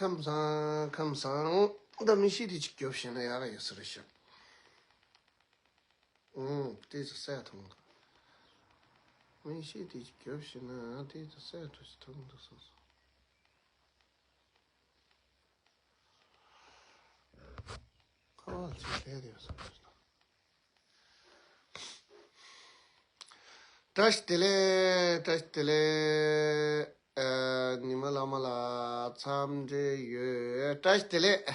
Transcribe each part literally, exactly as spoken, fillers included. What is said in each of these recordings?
ཁམས་བཟང་ཁམས་བཟང་། ད་མི་ཤི་དེ་ཅིག་རྒྱོབ་ཤེས་ན་ཡག་ག་ཡོད་ས་རེད་ཤག་ཨུམ། དེ་ཚོ་སད་ཐུང་། མི་ཤི་དེ་ཅིག་རྒྱོབ་ཤེས་ན་དེ་ཚོ་སད་ཐུ་ཞིག་ཐུང་འདུག་སོང་སོང་། ཁ་བ་ཅིག་བསྡད་ཡོད་ས་རེད། བཀྲ་ཤིས་བདེ་ལེགས། བཀྲ་ཤིས་བདེ་ལེགས། ཨ། ཉི་མ་ལྷ་མོ་ལགས་འཚམས་འདྲི་ཡོད། བཀྲ་ཤིས་བདེ་ལེགས།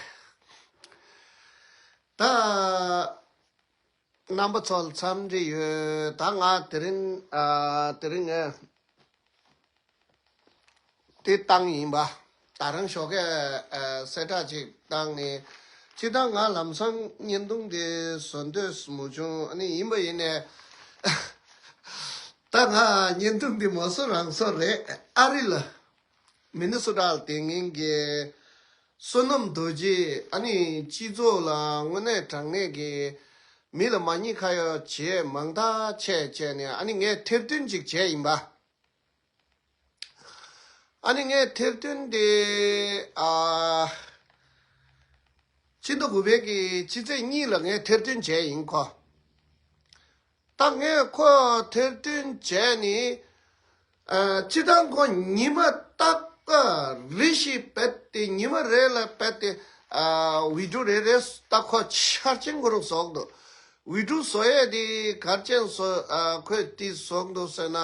ད་རྣམ་པ་ཚོ་ལ་འཚམས་འདྲི་ཡོད། ད་ང་དེ་རིང་ཨ། དེ་རིང་ངས་དེ་བཏང་ཡིན་པ། ད་རང་ཞོགས་ཀས་ཨ། གསལ་བསྒྲགས་ཅིག་བཏང་ནས། སྤྱིར་བཏང་ང་ལམ་སང་བརྙན་ཐུང་དེ་བཟོ་འདོད་མ་བྱུང་། ཨ་ནི་ཡིན་པ་ཡིན་ནས། ད་ང་བརྙན་ཐུང་འདི་མ་བཟོ་རང་བཟོ་རེད། ཨ་རི་ལ་མི་ནི་སོ་ཊ་ལ་བསྡད་མཁན་གྱི་བསོད་ནམས་རྡོ་རྗེ། ཨ་ནི་སྤྱི་ཚོགས་ལ་དངོས་གནས་དྲང་གནས་ཀྱི་མི་ལ་མ་ཉེས་ཁ་གཡོགས་བྱས་མང་ཐག་ཆད་བྱས་ནས། ཨ་ནི་ངས་ཐེར་འདོན་ཅིག་བྱས་ཡིན་པ། ཨ་ནི་ངས་ཐེར་འདོན་དེ་ཨ། ཕྱི་ཟླ་དགུ་པའི་གི་ཕྱི་ཚེས་གཉིས་ལ་ངས་ཐེར་འདོན་བྱས་ཡིན་ཁོ། ད་ངས་ཁོ་ཐེར་འདོན་བྱས་ནི། ཨ། སྤྱིར་བཏང་ཁོ་ཉི་མ་རྟག་པ་རེ་བཞིན་རྦད་དེ་ཉི་མ་རེ་ལ་རྦད་དེ་ཨ། བི་ཌིའོ་རེ་རེ་ད་ཁོ་འཆར་ཅན་ཁོ་རང་བཟོ་གི་འདུག་བི་ཌིའོ་བཟོ་ཡས་དེ་ག་རེ་བྱས་ནས་བཟོ། ཨ། ཁོས་དེ་བཟོ་གི་འདུག་ཟེར་ན།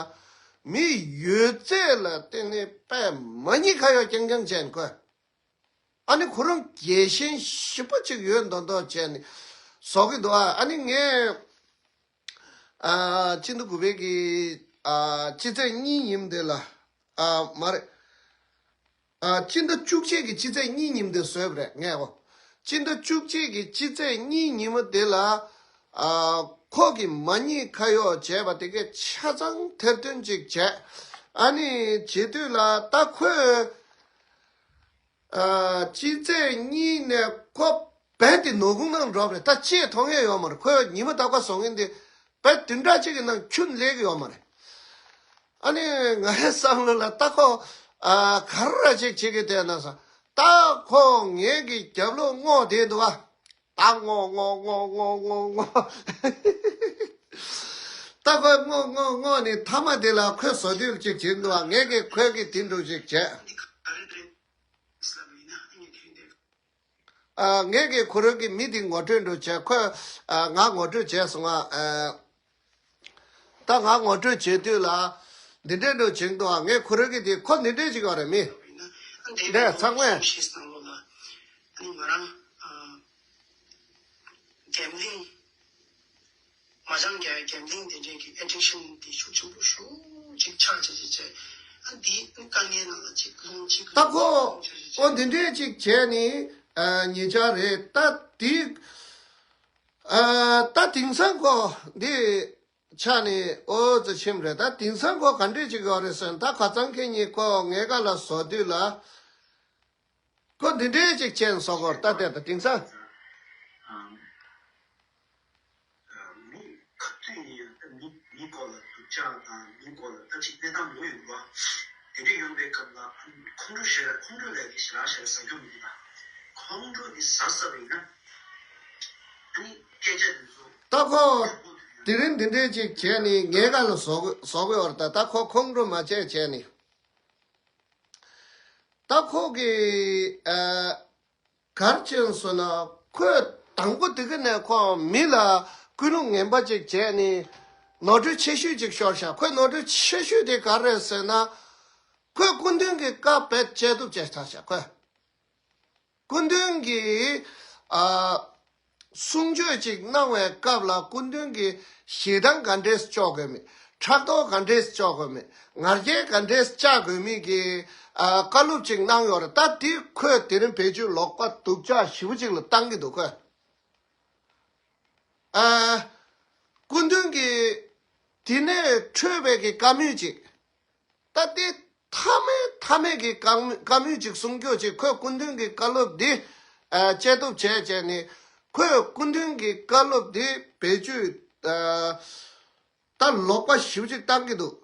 མི་ཡོད་ཚད་ལ་བརྟེན་ནས་དཔེ་མ་ཉེས་ཁ་གཡོགས་རྐྱང་རྐྱང་བྱས་ནས་ཁོས། ཨ་ནི་ཁོ་རང་རྒྱལ་ཞེན་ཞེ་པོ་ཅིག་ཡོད་མདོག་མདོག་བྱས་ནས་བཟོ་གི་འདུག་ཨ། ཨ་ནི་ངས་ཨ། ཕྱི་ཟླ་དགུ་པའི་གི་ཨ། ཕྱི་ཚེས་གཉིས་ཉིན་དེ་ལ། ཨ། མ་རེད། ཨ། སྤྱི་ཟླ་བཅུ་གཅིག་གི་ཕྱི་ཚེས་གཉིས་ཉིན་དེ་བཟོས་པ་རེད་ངས། འོ། སྤྱི་ཟླ་བཅུ་གཅིག་གི་ཕྱི་ཚེས་གཉིས་ཉིན་མོ་དེ་ལ། ཨ། ཁོ་གིས་མ་ཉེས་ཁ་གཡོགས་བྱས་པ་དེ་གས་ཆ་ཚང་ཐེར་འདོན་ཅིག་བྱས། ཨ་ནི་བྱེད་དུས་ལ་ད་ཁོས། ཨ། སྤྱི་ཚེས་གཉིས་ནས་ཁོ་རྦད་དེ་ནོར་ཁུངས་ནང་འགྲོ་བ་རེད། ད་ཅི་ཡང་མཐོང་ཡས་ཡོད་མ་རེད། ཁོས་ཉི་མ་རྟག་པར་བཟོ་མཁན་དེ་རྦད་དེ་འདྲ་གཅིག་གི་ནང་ཁྱོན་ལེན་གྱི་ཡོད་མ་རེད། ཨ་ནི་ང་རའི་བསམ་བློ་ལ་ད་ཁོ་ཨ། ག་རེ་ཅིག་བྱེད་ཀྱི་བསྡད་ན་བསམ། ད་ཁོ་ངེད་ཀྱི་རྒྱབ་ལོགས་སྔོག་བསྡད་འདུག་ཨ། ད་སྔོག་སྔོག་སྔོག་སྔོག་སྔོག་སྔོག་ད་ཁོས་སྔོག་སྔོག་སྔོག་ནས་མཐའ་མ་དེ་ལ་ཁོས་བཟོ་དུས་ཅིག་བྱེད་འདུག་ཨ། ངེད་ཀྱིས་ཁོས་ཀྱི་དེ་འདྲ་ཅིག་བྱས། ཨ། ངེད་ཀྱིས་ཁོ་རང་གི་མི་དེ་ངོ་སྤྲོད་འདྲ་བྱས། ཁོས་ཨ། ང་ངོ་སྤྲོད་བྱས་སོང་ཨ། ཨ། ད་ང་ངོ་སྤྲོད་བྱེད་དུས་ལ་འདི་འདྲས་འདྲ་བྱེད་འདུག་ཨ། ངས་ཁོ་རང་གི་དེ་ཁོ་འདི་འདྲས་ཅིག་ཡོད་རེད་མི། འདི་ཚང་མས། ཨ་ནི་ང་རང་ཨ། གེམ་ལིང་། མ་ཅང་རྒྱལ་བའི་གེམ་ལིང་དེ་འདྲའི་གི་ཨེ་ཌིག་ཤན་དེ་ཤུགས་ཆེན་པོ་ཞེ་ཅིག་ཆགས་བྱས་བྱས་བྱས། ཨ། འདི་དཀའ་ངལ་ནང་ལ་ཅིག་ལྷུང་ཅིག་ད་ཁོ་ལྷུང་བྱས་བྱས་ཨོ་འདི་འདྲས་ཅིག་བྱས་ནི་ཨ། ཉེ་ཆར་རེད་ད་འདི། ཨ། ད་དེང་སང་ཁོ་འདི་ཆགས་ནི་ཨོ་ཙི་ཆེམ་རེད། ད་དེང་སང་ཁོ་ག་འདྲས་ཅིག་ཡོད་རེད་ཟེར་ན། ད་ཁ་སང་ཁེ་ཉིན་ཁོ་ངའི་ཁ་ལ་བཟོ་དུས་ལ། ཁོ་འདི་འདྲས་ཅིག་བྱས་ནས་བཟོ་གོ་ད་ལྟ་ད་དེང་སང་། ཨ། མི་ག་དུས་ཡིན་ཡང་ད་མི་མི་སྐོར་ལ་སྡུག་ཅག་དང་མི་སྐོར་ལ་ད་ཅིག་གནས་སྟངས་མང་པོ་ཡོད་པ། དེ་འདྲས་ཡོང་པའི་སྐབས་ལ་ཁོང་ཁྲོ་ཞེ་དྲག་ཁོང་ཁྲོ་ལས་ཀྱི་ཞེ་དྲག་ཞེ་དྲག་ཟ་རྒྱུ་མི་འདུག་ད་ཁོང་ཁྲོ་འདི་ཟ་ཟ་བ་ཡིན་ན། ཨ་ནི་སྐད་ཆ་འདི་ཚོ་ད་ཁོ་ཡག་པོ་འདུག་ཡོད། དེ་རིང་འདི་འདྲས་ཅིག་བྱས་ནི་ངའི་ཁ་ལ་བཟོ་དགོས་བཟོ་དགོས་བར་ད་ད་ཁོ་ཁོང་ཁྲོ་མ་བྱས་བྱས་ནི། ད་ཁོ་གི་ཨ། ག་རེ་བྱས་སོང་ན། ཁོས་དང་པོ་དེ་ག་ནས་ཁོ་མི་ལ་ཀུན་སློང་ངན་པ་ཅིག་བྱས་ནས་ནོར་འཁྲུལ་ཆེ་ཤོས་ཅིག་ཤོར་ཤག་ཁོས་ནོར་འཁྲུལ་ཆེ་ཤོས་དེ་ག་རེ་རེད་ཟེར་ན། ཁོས་སྐུ་མདུན་གྱི་བཀའ་རྦད་བཅད་ཐུབ་བྱས་ཚར་ཤག་ཁོས་སྐུ་མདུན་གྱི་ཨ། གསུང་ཆོས་ཅིག་གནང་བའི་སྐབས་ལ་སྐུ་མདུན་གྱིས་ཞེ་སྡང་ག་འདྲས་བཅོ་དགོས་མེད། ཕྲག་དོག་ག་འདྲས་བཅོ་དགོས་མེད། ང་རྒྱལ་ག་འདྲས་བཅག་དགོས་མེད་ཀྱི་ཨ། བཀའ་སློབ་ཅིག་གནང་ཡོད་རེད། ད་དེ་ཁོས་དེ་རིང་བེད་སྤྱོད་ལོག་པ་སྡུག་ཅག་ཞེ་པོ་ཅིག་ལ་བཏང་གི་འདུག་ཁོས། ཨ། སྐུ་མདུན་གྱིས་དེ་ནས་འཕྲོས་པའི་གི་བཀའ་མོལ་ཅིག་ད་དེ་མཐའ་མའི་མཐའ་མའི་གི་བཀའ་བཀའ་མོལ་ཅིག་གསུང་རྒྱུ་ཅིག་ཁོས་སྐུ་མདུན་གྱི་བཀའ་སློབ་འདི་ ཨ་བཅད་གཏུབ་བྱས་བྱས་ནས་ཁོས་སྐུ་མདུན་གྱི་བཀའ་སློབ་འདི་བེད་སྤྱོད་ཨ་ད་ལོག་པ་ཞེ་པོ་ཅིག་བཏང་གི་འདུག་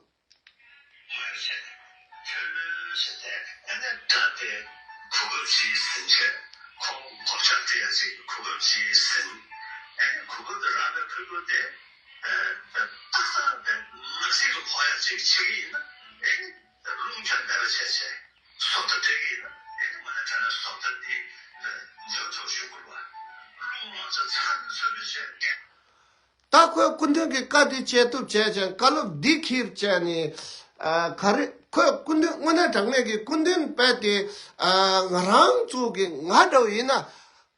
ད་ཁོས་སྐུ་མདུན་གྱི་བཀའ་འདི་བཅད་གཏུབ་བྱས་ཀྱང་བཀའ་སློབ་འདི་ཁྱེར་བྱས་ནས་ཨ་ག་རེ་ཁོས་སྐུ་མདུན་དངོས་གནས་དྲང་གནས་ཀྱི་སྐུ་མདུན་དཔེ་དེ་ཨ་ང་རང་ཚོ་གི་ང་འདྲ་བོ་ཡིན་ན་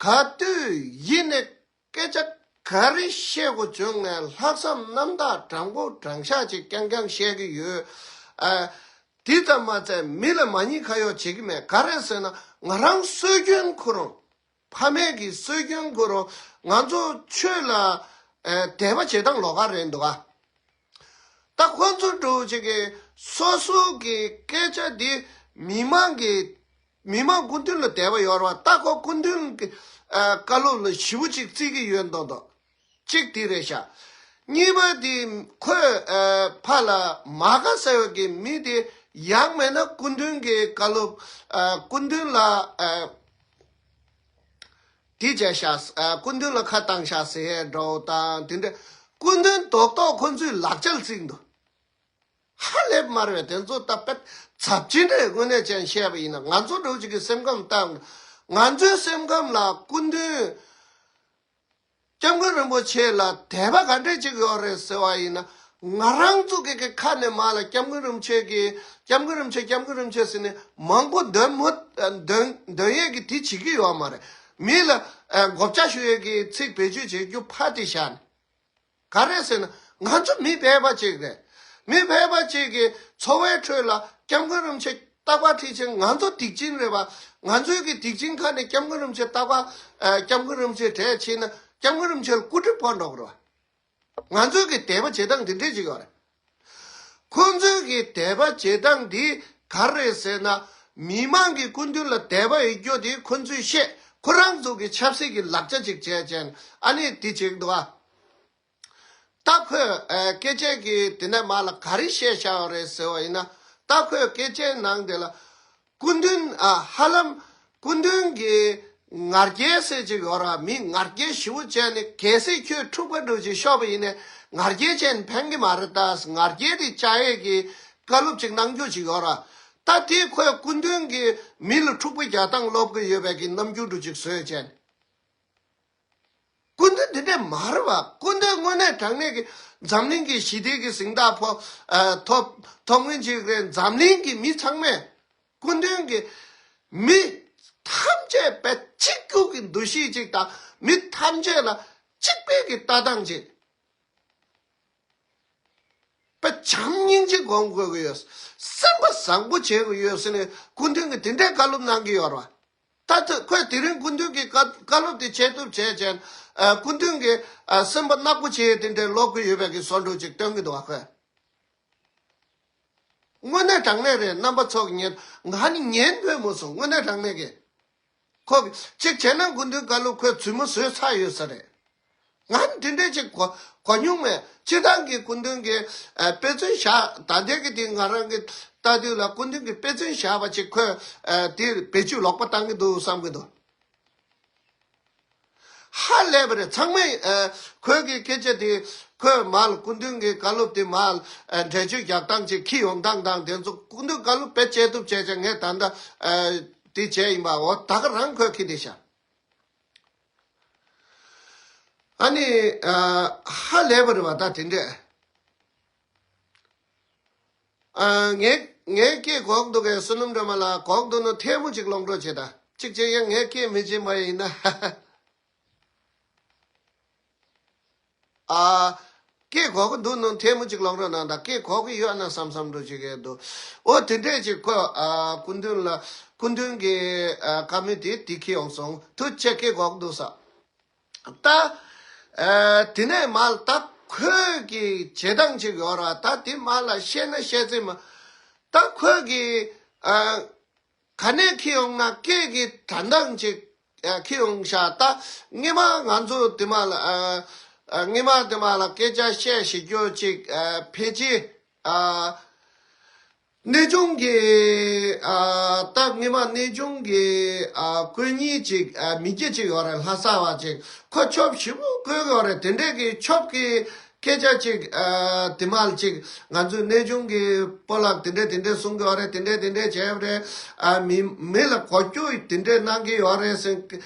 ག་དུས་ཡིན་ནས་སྐད་ཆ་ག་རེ་བཤད་དགོས་བྱུང་ནས་ལྷག་བསམ་རྣམ་དག་དྲང་པོ་དྲང་བཞག་ཅིག་རྐྱང་རྐྱང་བཤད་ཀྱི་ཡོད། ཨ་དེ་ཙམ་མ་ཚད་མི་ལ་མ་ཉེས་ཁ་གཡོག་བྱེད་ཀྱི་མེད། ག་རེ་ཟེར་ན་ང་རང་སྲོལ་རྒྱུན་ཁོ་རང་། ཕ་མེས་ཀྱི་སྲོལ་རྒྱུན་ཁོ་རང་ང་ཚོ་ཆོས་ལ་ཨེ་དད་པ་བྱེད་སྟངས་ལོགས་ཀ་རེད་འདུག་ག་ད་ཁོ་ཚོ་འདྲ་བོ་ཅིག་གིས་སོ་སོ་གི་སྐད་ཆ་འདི་མི་མང་གི་མི་མང་སྐུ་མདུན་ལ་དད་པ་ཡོད་རེད་བ། ད་ཁོ་སྐུ་མདུན་གྱི་ཨ་བཀའ་སློབ་ལ་ཞེ་པོ་ཅིག་བརྩི་གི་ཡོད་མདོག་མདོག་གཅིག་དེ་རེད་ཤག་གཉིས་པ་དེ་ཁོས་ཨ་ཕ་ལ་མ་དགའ་ཟེར་བའི་གི་མི་དེ་ཡང་མེད་ན་སྐུ་མདུན་གྱི་བཀའ་སློབ་ཨ་སྐུ་མདུན་ལ་ཨ་དེ་བྱས་ཤག་ཨ་སྐུ་མདུན་ལ་ཁ་བཏང་ཤག་ཟེར་འདྲ་བོ་དང་དེ་འདྲ་སྐུ་མདུན་རྡོག་རྡོག་ཁོ་ཚོའི་ལག་ཆ་ལ་བརྩིགས་འདུག་ཧ་ལས་མ་རེད་པས། དེ་ཚོ་ད་དཔེ་ཚབས་ཆེན་རེད། དངོས་གནས་ཅན་བཤད་པ་ཡིན་ན་ང་ཚོ་འདྲ་བོ་ཅིག་གི་སེམས་ཁམས་ལྟར་ང་ཚོའི་སེམས་ཁམས་ལ་སྐུ་མདུན་སྐྱབས་མགོན་རིན་པོ་ཆེ་ལ་དད་པ་ག་འདྲས་ཅིག་ཡོད་རེད་ཟེར་བ་ཡིན་ན་ང་རང་ཚོ་གི་གི་ཁ་ནས་མར་ལ་སྐྱབས་མགོན་རིན་པོ་ཆེ་གི་སྐྱབས་མགོན་རིན་པོ་ཆེ་སྐྱབས་མགོན་རིན་པོ་ཆེ་ཟེར་ནས་མང་པོ་འདོན་མོ་འདོན་འདོན་ཡས་ཀྱི་དེ་བྱེད་ཀྱི་ཡོད་མ་རེད། མི་ལ་ཨ་མགོ་སྐྱ་ཞུ་ཡས་ཀྱི་ཚིག་བེད་སྤྱོད་བྱེད་རྒྱུ་ཕར་དེ་བཞག་ནས། ག་རེ་ཟེར་ན་ང་ཚོ་མི་ཕལ་པ་ཅིག་རེད། མི་ཕལ་པ་ཅིག་གི་འཚོ་བའི་ཁྲོད་ལ་སྐྱབས་མགོན་རིན་པོ་ཆེ་རྟག་པར་ཁྲིད་ཕྱིན། ང་ཚོ་སྡིག་ཅན་རེད་པ། ང་ཚོའི་གི་སྡིག་ཅན་ཁ་ནས་སྐྱབས་མགོན་རིན་པོ་ཆེ་རྟག་པར་ཨ་སྐྱབས་མགོན་རིན་པོ་ཆེ་གྲས་ཕྱིན་ན་སྐྱབས་མགོན་རིན་པོ་ཆེ་ལ་སྐུ་དྲིན་ཕོག་འགྲོ་གི་རེད་པ། ང་ཚོའི་གི་དད་པ་བྱེད་སྟངས་དེ་འདྲས་ཅིག་ཡོད་རེད། ཁོ་ཚོའི་གི་དད་པ་བྱེད་སྟངས་འདི་ག་རེ་རེད་ཟེར་ན་མི་མང་གི་སྐུ་མདུན་ལ་དད་པ་ཡོད་རྒྱུ་དེ་ཁོ་ཚོས་བཤད། ཁོ་རང་ཚོ་གི་ཆབ་སྲིད་ཀྱི་ལག་ཆ་ཅིག་བྱས་བྱས་ཨ་ནི་དེ་བྱེད་ཀྱི་འདུག་ཨ། ད་ཁོས་ཨ་སྐད་ཆ་གི་དེ་ནས་མར་ལ་ག་རེ་བཤད་བཞག་ཡོད་རེད་ཟེར་བ་ཡིན་ན། ད་ཁོས་སྐད་ཆའི་ནང་དེ་ལ་སྐུ་མདུན་ཨ་ཧ་ལམ་སྐུ་མདུན་གྱི་ང་རྒྱལ་ཟེར་ཅིག་ཡོད་ར། མི་ང་རྒྱལ་ཞེ་པོ་བྱས་ནས་གལ་སྲིད་ཁྱོད་འཁྲུག་པ་འདྲ་ཅིག་ཤོར་བ་ཡིན་ནའི་ང་རྒྱལ་བྱས་ནས་ཕན་གྱི་མ་རེད། ད་ང་རྒྱལ་དེ་བཅག་ཡས་ཀྱི་བཀའ་སློབ་ཅིག་གནང་རྒྱུ་ཅིག་ཡོད་ར། ད་དེ་ཁོས་སྐུ་མདུན་གྱིས་མི་ལ་འཁྲུག་པ་རྒྱག་སྟངས་སློབ་ཀྱི་ཡོད་པའི་གི་རྣམ་འགྱུར་འདྲ་ཅིག་བཟོས་བྱས་ནས། སྐུ་མདུན་འདི་འདྲས་མ་རེད་པ། སྐུ་མདུན་དངོས་གནས་དྲང་གནས་ཀྱི་འཛམ་གླིང་གི་ཞི་བདེ་གི་གཟེངས་རྟགས་ཕོག་ཨ་ཐོབ་ཐོབ་མཁན་ཅིག་རེད། འཛམ་གླིང་གི་མི་ཚང་མས་སྐུ་མདུན་གྱི་མི་ཐམས་ཅད་པའི་གཅིག་གྱུར་གྱི་འདུ་ཤེས་ཅིག་དང་མི་ཐམས་ཅད་ལ་གཅིག་པའི་གི་ལྟ་སྟངས་ཅིག་པ་བྱམས་སྙིང་རྗེ་སྒོམ་དགོས་ཀྱི་ཡོད། སེམས་པ་བཟང་པོ་བྱེད་དགོས་ཡོད་ཟེར་ནས་སྐུ་མདུན་གྱིས་དེ་འདྲའི་བཀའ་སློབ་གནང་གི་ཡོད་རེད་པ། ད་ཐོས་ཁོས་དེ་རིང་སྐུ་མདུན་གྱི་བཀའ་བཀའ་སློབ་དེ་བྱེད་ཐུབ་བྱས་བྱས་ཨ་སྐུ་མདུན་གྱི་ཨ་སེམས་པ་ནག་པོ་བྱས་དེ་འདྲའི་ལོག་གི་ཡོད་པའི་གི་བཟོ་འདྲ་ཅིག་སྟོན་གྱི་འདུག་པ། ཁོས་དངོས་གནས་དྲང་གནས་རེད། རྣམ་པ་ཚོ་གི་ཉན་ང་ནི་ཉན་ཕོད་མ་སོང་། དངོས་གནས་དྲང་གནས་ཀྱི། ཁོ་གཅིག་བྱས་ན་སྐུ་མདུན་བཀའ་སློབ་ཁོས་རྫུན་མ་བཟོས་ཚར་ཡོད་ས་རེད། ང་ནི་དེ་འདྲས་ཅིག་གོ་གོ་མྱོང་མེད། སྤྱིར་བཏང་གི་སྐུ་མདུན་གྱི་ཨ་དཔེ་མཚོན་བཞག་ད་ལྟའི་གི་དེ་ང་རང་གི་ལྟ་དུས་ལ་སྐུ་མདུན་གྱི་དཔེ་མཚོན་བཞག་པ་ཅིག་ཁོས་ཨ་དེ་བེད་སྤྱོད་ལོག་པ་བཏང་གི་འདུག་བསམ་གི་འདུག་ཧ་ལས་པ་རེད། ཚང་མས་ཨ་ཁོའི་གི་སྐད་ཆ་དེ་ཁོས་མར་སྐུ་མདུན་གྱི་བཀའ་སློབ་དེ་མར་ཨ་འགྲེལ་བརྗོད་རྒྱག་སྟངས་ཅིག་ཁྱི་ཡོང་སྟངས་དང་དེ་ཚོ་སྐུ་མདུན་བཀའ་སློབ་དཔེ་བཅད་ཐུབ་བྱས་བྱས་ངས་ད་ལྟ་ཨ་དེ་བྱས་ཡིན་པ་འོ་ད་ག་རང་ཁོས་ཁྱི་དེ་བཞག་ཨ་ནི་ཨ་ཧ་ལས་པ་རེད་པ་ད་དེ་འདྲས། ཨ་ངས་ངས་སྐད་གོག་འདུག་གས། བསོད་ནམས་སྒྲོལ་མ་ལགས་གོག་འདུག་ན་ཐལ་མོ་ཅིག་སློང་རོགས་བྱེད་ད། གཅིག་བྱས་ཡང་ངས་སྐད་མི་བྱེད་པ་ཡིན་ན། ཨ་སྐད་གོག་གི་འདུག་ན་ཐལ་མོ་ཅིག་སློང་རོགས་གནང་ད། སྐད་གོག་གི་ཡོད་ན་བསམ་བསམ་འགྲོ་བྱེད་གས་འདུག་འོ་དེ་འདྲས་ཅིག་ཁོ་ཨ་སྐུ་མདུན་ལ་སྐུ་མདུན་གྱི་ཨ་བཀའ་མོལ་དེ་དེ་ཁྱི་ཡོང་སོང་། ཐུགས་རྗེ་ཆེ། སྐད་གོག་འདུག་ས། ད་ཨ་དེ་ནས་མར་ད་ཁོས་ཀྱི་བྱེད་སྟངས་ཅིག་ཡོད་ར། ད་དེ་མར་ལ་བཤད་ན་བཤད་ཚེ་མ་ད་ཁོས་ཀྱི་ཨ་ག་ནས་ཁྱེར་ཡོང་ན་སྐད་ཀྱི་སྒྲ་གདངས་ཅིག་ ཨ་ཁྱེར་ཡོང་ཤག་ད་སྔོན་མ་ང་ཚོ་དེ་མ་ལ་ཨ་ཨ་སྔོན་མ་དེ་མ་ལ་སྐད་ཆ་བཤད་ཤེས་རྒྱུ་ཅིག་ཨ་ཕལ་ཆེར་ཨ་གནས་ཆུང་གི་ཨ་ད་སྔོན་མ་གནས་ཆུང་གི་ཨ་དཀོན་གཉེར་ཅིག་ཨ་མི་སྐྱ་ཅིག་ཡོད་རེད། ལྷ་ས་བ་ཅིག་ཁོ་ཆོབ་ཞིབ་པོ་བཀོད་ཡོད་རེད། དེ་འདྲས་ཀྱི་ཆོབ་ཀྱི་སྐད་ཆ་ཅིག་ཨ་དེ་མ་ལ་ཅིག་ང་ཚོའི་གནས་ཆུང་གི་སྤོ་ལགས་དེ་འདྲས་དེ་འདྲས་གསུང་གི་ཡོད་རེད། དེ་འདྲས་དེ་འདྲས་བྱས་ཡོད་རེད། ཨ་མི་མི་ལ་གོ་རྒྱུ་དེ་འདྲས་གནང་གི་ཡོད་རེད་ཟེར་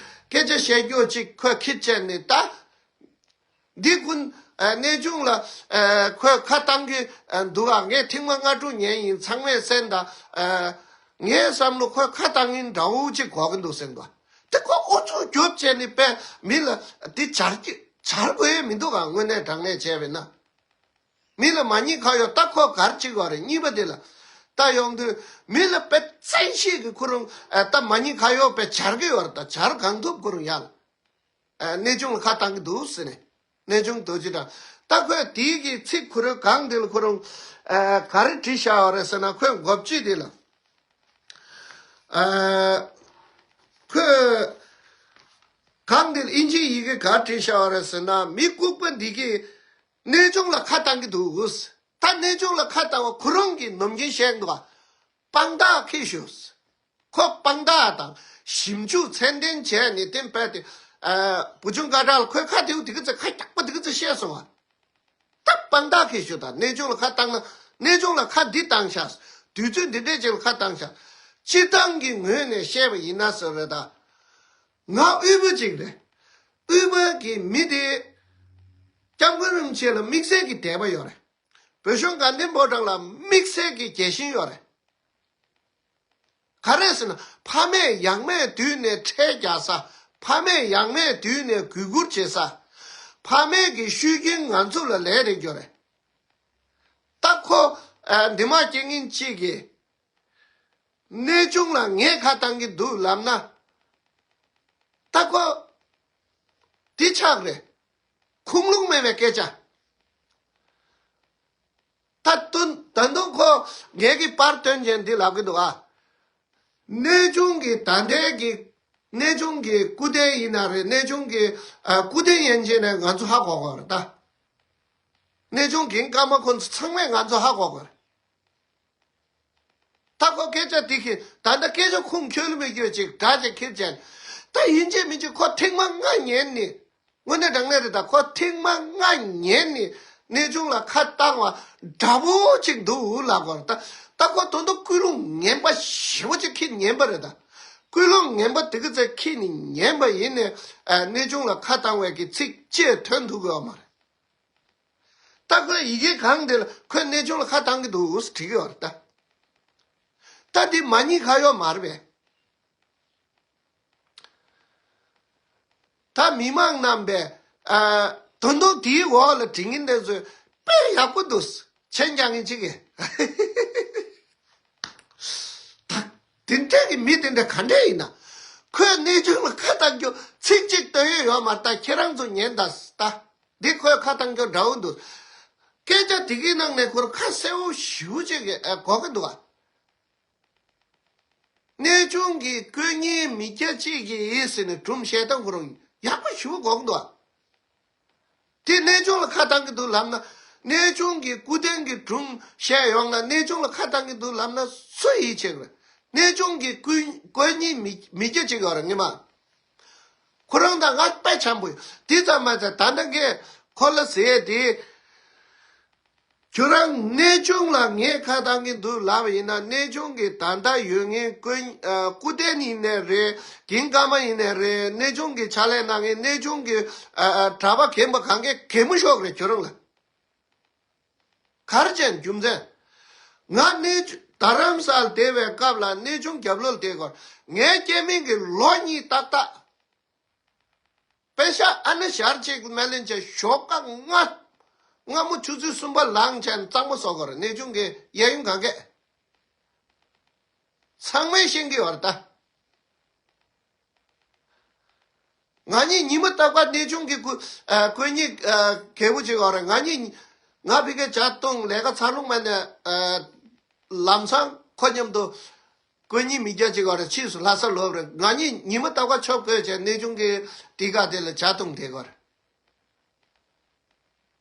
སྐད་ཆ་བཤད་རྒྱུ་ཅིག་ཁོས་ཁྱེར་བྱས་ནས་ད། འདི་ཀུན་ཨ་གནས་ཆུང་ལ་ཨ་ཁོས་ཁ་བཏང་གི་ཨ་འདུག་ཨ། ངས་ཐེངས་མ་ལྔ་དྲུག་ཉན་ཡིན། ཚང་མས་གསན་དང་། ཨ་ངའི་བསམ་བློ་ཁོས་ཁ་བཏང་གིན་འདྲ་བོ་ཅིག་གོ་གི་འདུག་ཟེར་འདུག། དེ་ཁོ་ཨུ་ཚུགས་རྒྱོབ་བྱས་ནས་པས་མི་ལ་འདི་སྦྱར་གྱི་སྦྱར་དགོས་ཡས་མི་འདུག་ག། དངོས་གནས་དྲང་གནས་བྱས་པས་ན། མི་ལ་མ་ཉེས་ཁ་གཡོག་ད་ཁོ་གར་ཅིག་ཡོད་རེད། གཉིས་པ་དེ་ལ་ད་ཡོང་དུས་མི་ལ་པས་བཙན་ཤེད་ཀྱི་ཁོ་རང་ཨ་ད་མ་ཉེས་ཁ་གཡོག་པས་སྦྱར་གི་ཡོད་རེད། ད་སྦྱར་གང་ཐུབ་ཁོ་རང་ཡ་ལ། ཨ་གནས་ཆུང་ལ་ཁ་བཏང་གི་འདུག་ཟེར་ནས། གནས་ཆུང་རྡོ་རྗེ་དང་། ད་ཁོས་དེའི་གི་ཚིག་ཁོ་རང་གང་དེ་ལ་ཁོ་རང་ཨ་ག་རེ་བྲིས་བཞག་ཡོད་རེད་ཟེར་ན། ཁོས་འགོ་བྱེད་དེ་ལ་ཨ་ཁོས་གང་དེ་ལ་ཨིན་ཇིའི་ཡི་གེ་ག་བྲིས་བཞག་ཡོད་རེད་ཟེར་ན། མི་ལྐུགས་པ་འདི་གིས་གནས་ཆུང་ལ་ཁ་བཏང་གི་འདུག། ད་གནས་ཆུང་ལ་ཁ་བཏང་བ་ཁོ་རང་གི་ནམ་རྒྱུན་བཤད་འདུག་ག། དཔང་རྟགས་ཁྱེར་ཤོག། ཁོ་དཔང་རྟགས་དང་ཞིབ་འཇུག་ཚད་ལྡན་བྱས་ནས་བསྟན་པས་ཏེ། ཨ་བུ་ཆུང་སྐད་གྲགས་ལ་ཁོས་ཁ་དེའུ་དེ་གི་ཚེ་ཁ་རྒྱག་པ་དེ་གི་ཚེ་བཤད་སོང་བ། ད་དཔང་རྟགས་ཁྱེར་ཤོག་དང་། གནས་ཆུང་ལ་ཁ་བཏང་ན་གནས་ཆུང་ལ་ཁ་འདི་བཏང་ཤག། དུས་ཚོད་འདི་འདྲས་ཅིག་ལ་ཁ་བཏང་ཤག། སྤྱིར་བཏང་གི་ངོས་ནས་བཤད་པ་ཡིན་ན་ཟེར་རེད་ད། ང་དབུས་པ་ཅིག་རེད། དབུས་པ་གི་མི་དེ་སྐྱབས་མགོན་རིན་པོ་ཆེ་ལ་དམིགས་བསལ་གྱི་དད་པ་ཡོད་རེད། བོད་གཞུང་དགའ་ལྡན་ཕོ་བྲང་ལ་དམིགས་བསལ་གྱི་རྒྱལ་ཞེན་ཡོད་རེད། ག་རེ་ཟེར་ན། ཕ་མས་ཡང་མེས་བསྡུས་ནས་ཁྲལ་རྒྱག་ས། ཕ་མས་ཡང་མེས་བསྡུས་ནས་གུས་བཀུར་བྱེད་ས། ཕ་མས་ཀྱི་ཤུགས་རྐྱེན་ང་ཚོ་ལ་ལས་རེད་འགྱོ་རེད། ད་ཁོ་ཨ་འདི་མ་སྐྱེ་ངན་གཅིག་གིས་གནས་ཆུང་ལ་ངས་ཁ་བཏང་གི་འདུག་ལབ་ན། ད་ཁོ་འདི་ཆགས་རེད། ཁུངས་ལུང་མེད་པའི་སྐད་ཆ། ད་དུང་ད་དུང་ཁོ་ངེད་ཀྱི་པར་སྟོན་མཁན་འདི་ལབ་ཀྱི་འདུག་ཨ། གནས་ཆུང་གི་ད་ལྟའི་གི་གནས་ཆུང་གི་སྐུ་རྟེན་ཡིན་ན་རེད། གནས་ཆུང་གི་ཨ་སྐུ་རྟེན་ཡན་ཆད་ནས་ང་ཚོ་ཧ་གོ་གི་རེད་ད། གནས་ཆུང་གི་སྐར་མ་ཁོ་ཚོ་ཚང་མས་ང་ཚོ་ཧ་གོ་གི་རེད། ད་ཁོ་སྐད་ཆ་འདི་ཁྱེར། ད་ལྟ་སྐད་ཆ་ཁུངས་འཁྱོལ་མི་འཁྱོལ་ཅིག་འདྲ་ཅིག་ཁྱེར་བྱས། ད་ཡིན་གཅིག་མིན་གཅིག་ཁོ་ཐེངས་མ་ལྔ་ཉན་ནི། དངོས་གནས་དྲང་གནས་རེད་ད། ཁོ་ཐེངས་མ་ལྔ་ཉན་ནི་གནས་ཆུང་ལ་ཁ་བཏང་བ་འདྲ་པོ་ཅིག་འདུག་ལབ་དགོས་རེད་ད། ད་ཁོ་དོན་དུ་ཀུན་སློང་ངན་པ་ཞེ་པོ་ཅིག་ཁྱེར་ཉན་པ་རེད་ད། ཀུན་སློང་ངན་པ་དེ་གི་ཚེ་ཁྱེར་ནི་ཉན་པ་ཡིན་ནས་ཨ་གནས་ཆུང་ལ་ཁ་བཏང་བའི་གི་ཚིག་ཅེས་ཐོན་ཐུབ་ཀྱི་ཡོད་མ་རེད། ད་ཁོས་ཡི་གེ་གང་དེ་ལ་ཁོས་གནས་ཆུང་ལ་ཁ་བཏང་གི་འདུག་བྲིས་ཀྱི་ཡོད་རེད་ད། ད་འདི་མ་ཉེས་ཁ་གཡོག་མ་རེད་པས། ད་མི་མང་རྣམས་པས་ཨ་དོན་དུ་དེའི་འོག་ལ་བྲིས་ངན་དེ་ཚོས་དཔེ་ཡག་པོ་འདུག། མཆན་རྒྱག་མཁན་གཅིག་གིས། ད་དེ་འདྲས་ཀྱི་མི་དེ་འདྲ་ག་འདྲས་ཡིན་ན། ཁོས་གནས་ཆུང་ལ་ཁ་བཏང་རྒྱུ་ཚིག་གཅིག་བཏོན་ཡོད་ཡོད་མ་རེད། ད་ཁྱེད་རང་ཚོ་ཉན་ད་ད། འདི་ཁོས་ཁ་བཏང་རྒྱུ་འདྲ་བོ་འདུག། སྐད་ཆ་དེ་གི་ནང་ནས་ཁོར་ཁ་གསལ་བོ་ཞེ་པོ་ཅིག་གིས་ཨ་གོ་གི་འདུག་ཨ། གནས་ཆུང་གི་དཀོན་གཉེར་མི་སྐྱ་གཅིག་གིས་ཟེར་ནས་སྒྲུང་བཤད་སྟངས་ཁོ་རང་ཡག་པོ་ཞེ་པོ་གོ་གི་འདུག་ཨ། དེ་གནས་ཆུང་ལ་ཁ་བཏང་གི་འདུག་ལབ་ན། གནས་ཆུང་གི་སྐུ་རྟེན་གྱི་སྒྲུང་བཤད་ཡོང་ན་གནས་ཆུང་ལ་ཁ་བཏང་གི་འདུག་ལབ་ན་སུ་ཡིད་ཆེས་གི་རེད། གནས་ཆུང་གི་དཀོན་དཀོན་གཉེར་མི་མི་སྐྱ་གཅིག་ཡོད་རེད་ངེས་མ། ཁོ་རང་དང་ང་དཔེ་འཆམ་པོ་ཡོད། དེ་ཙམ་མ་ཟད་ད་ལྟ་ངས་ཁོ་ལ་ཟེར་ཏེ། ཁྱོད་རང་གནས་ཆུང་ལ་ངས་ཁ་བཏང་གི་འདུག་ལབ་ཡིན་ན། གནས་ཆུང་གི་ད་ལྟ་ཡོད་མཁན་སྐུ་ཨ་སྐུ་རྟེན་ཡིན་ནའི་རེད། གིང་ཀ་མ་ཡིན་ནའི་རེད། གནས་ཆུང་གི་ཕྱག་ལས་གནང་མཁན་གནས་ཆུང་གི་ཨ་ཨ་གྲྭ་པ་རྒན་པ་གང་གས་གད་མོ་ཤོར་རེད་ཁྱོད་རང་ལ། ག་རེ་བྱས་ནས་རྒྱུ་མཚན། ང་གནས་ཆུང་རྡ་རམ་ས་ལ་བསྡད་པའི་སྐབས་ལ་གནས་ཆུང་རྒྱབ་ལོགས་ལ་བསྡད་དགོས། ངའི་སྐྱེ་དམན་གྱི་ལོ་གཉིས་ཏག་ཏག། པེ་ཤག་ཨ་ནི་ཞར་གཅིག་སྨན་ལེན་བྱས་ཞོགས་ཀ་སྔ། སྔ་མོ་ཆུ་ཚོད་གསུམ་པ་ལངས་བྱས་ནས་གཙང་མ་བཟོ་དགོས་རེད། གནས་ཆུང་གི་གཡས་གཡོན་གང་གས། ཚང་མས་ཤེས་ཀྱི་ཡོད་རེད་ད། ང་གཉིས་ཉི་མ་རྟག་པར་གནས་ཆུང་གི་སྐུ་ཨ་སྐུ་ཉིད་ཨ་རྒྱལ་པོ་ཅིག་ཡོད་རེད། ང་གཉིས་ང་ཕ་གིར་ཇ་བཏུང་ལས་ཀ་ཚར་ལོང་མ་ནས་ཨ་ལམ་སང་ཁོ་མཉམ་དུ། དཔོན་ཉི་མི་སྐྱ་གཅིག་ག་རེ་ཕྱིས་སུ་ལྷ་ས་ལོག་རེད། ང་གཉིས་ཉི་མ་རྟག་པར་ཆོབ་དགོས་བྱས་གནས་ཆུང་གི་དེ་ག་དེ་ལ་ཇ་འཐུང་བསྡད་ཀྱི་རེད།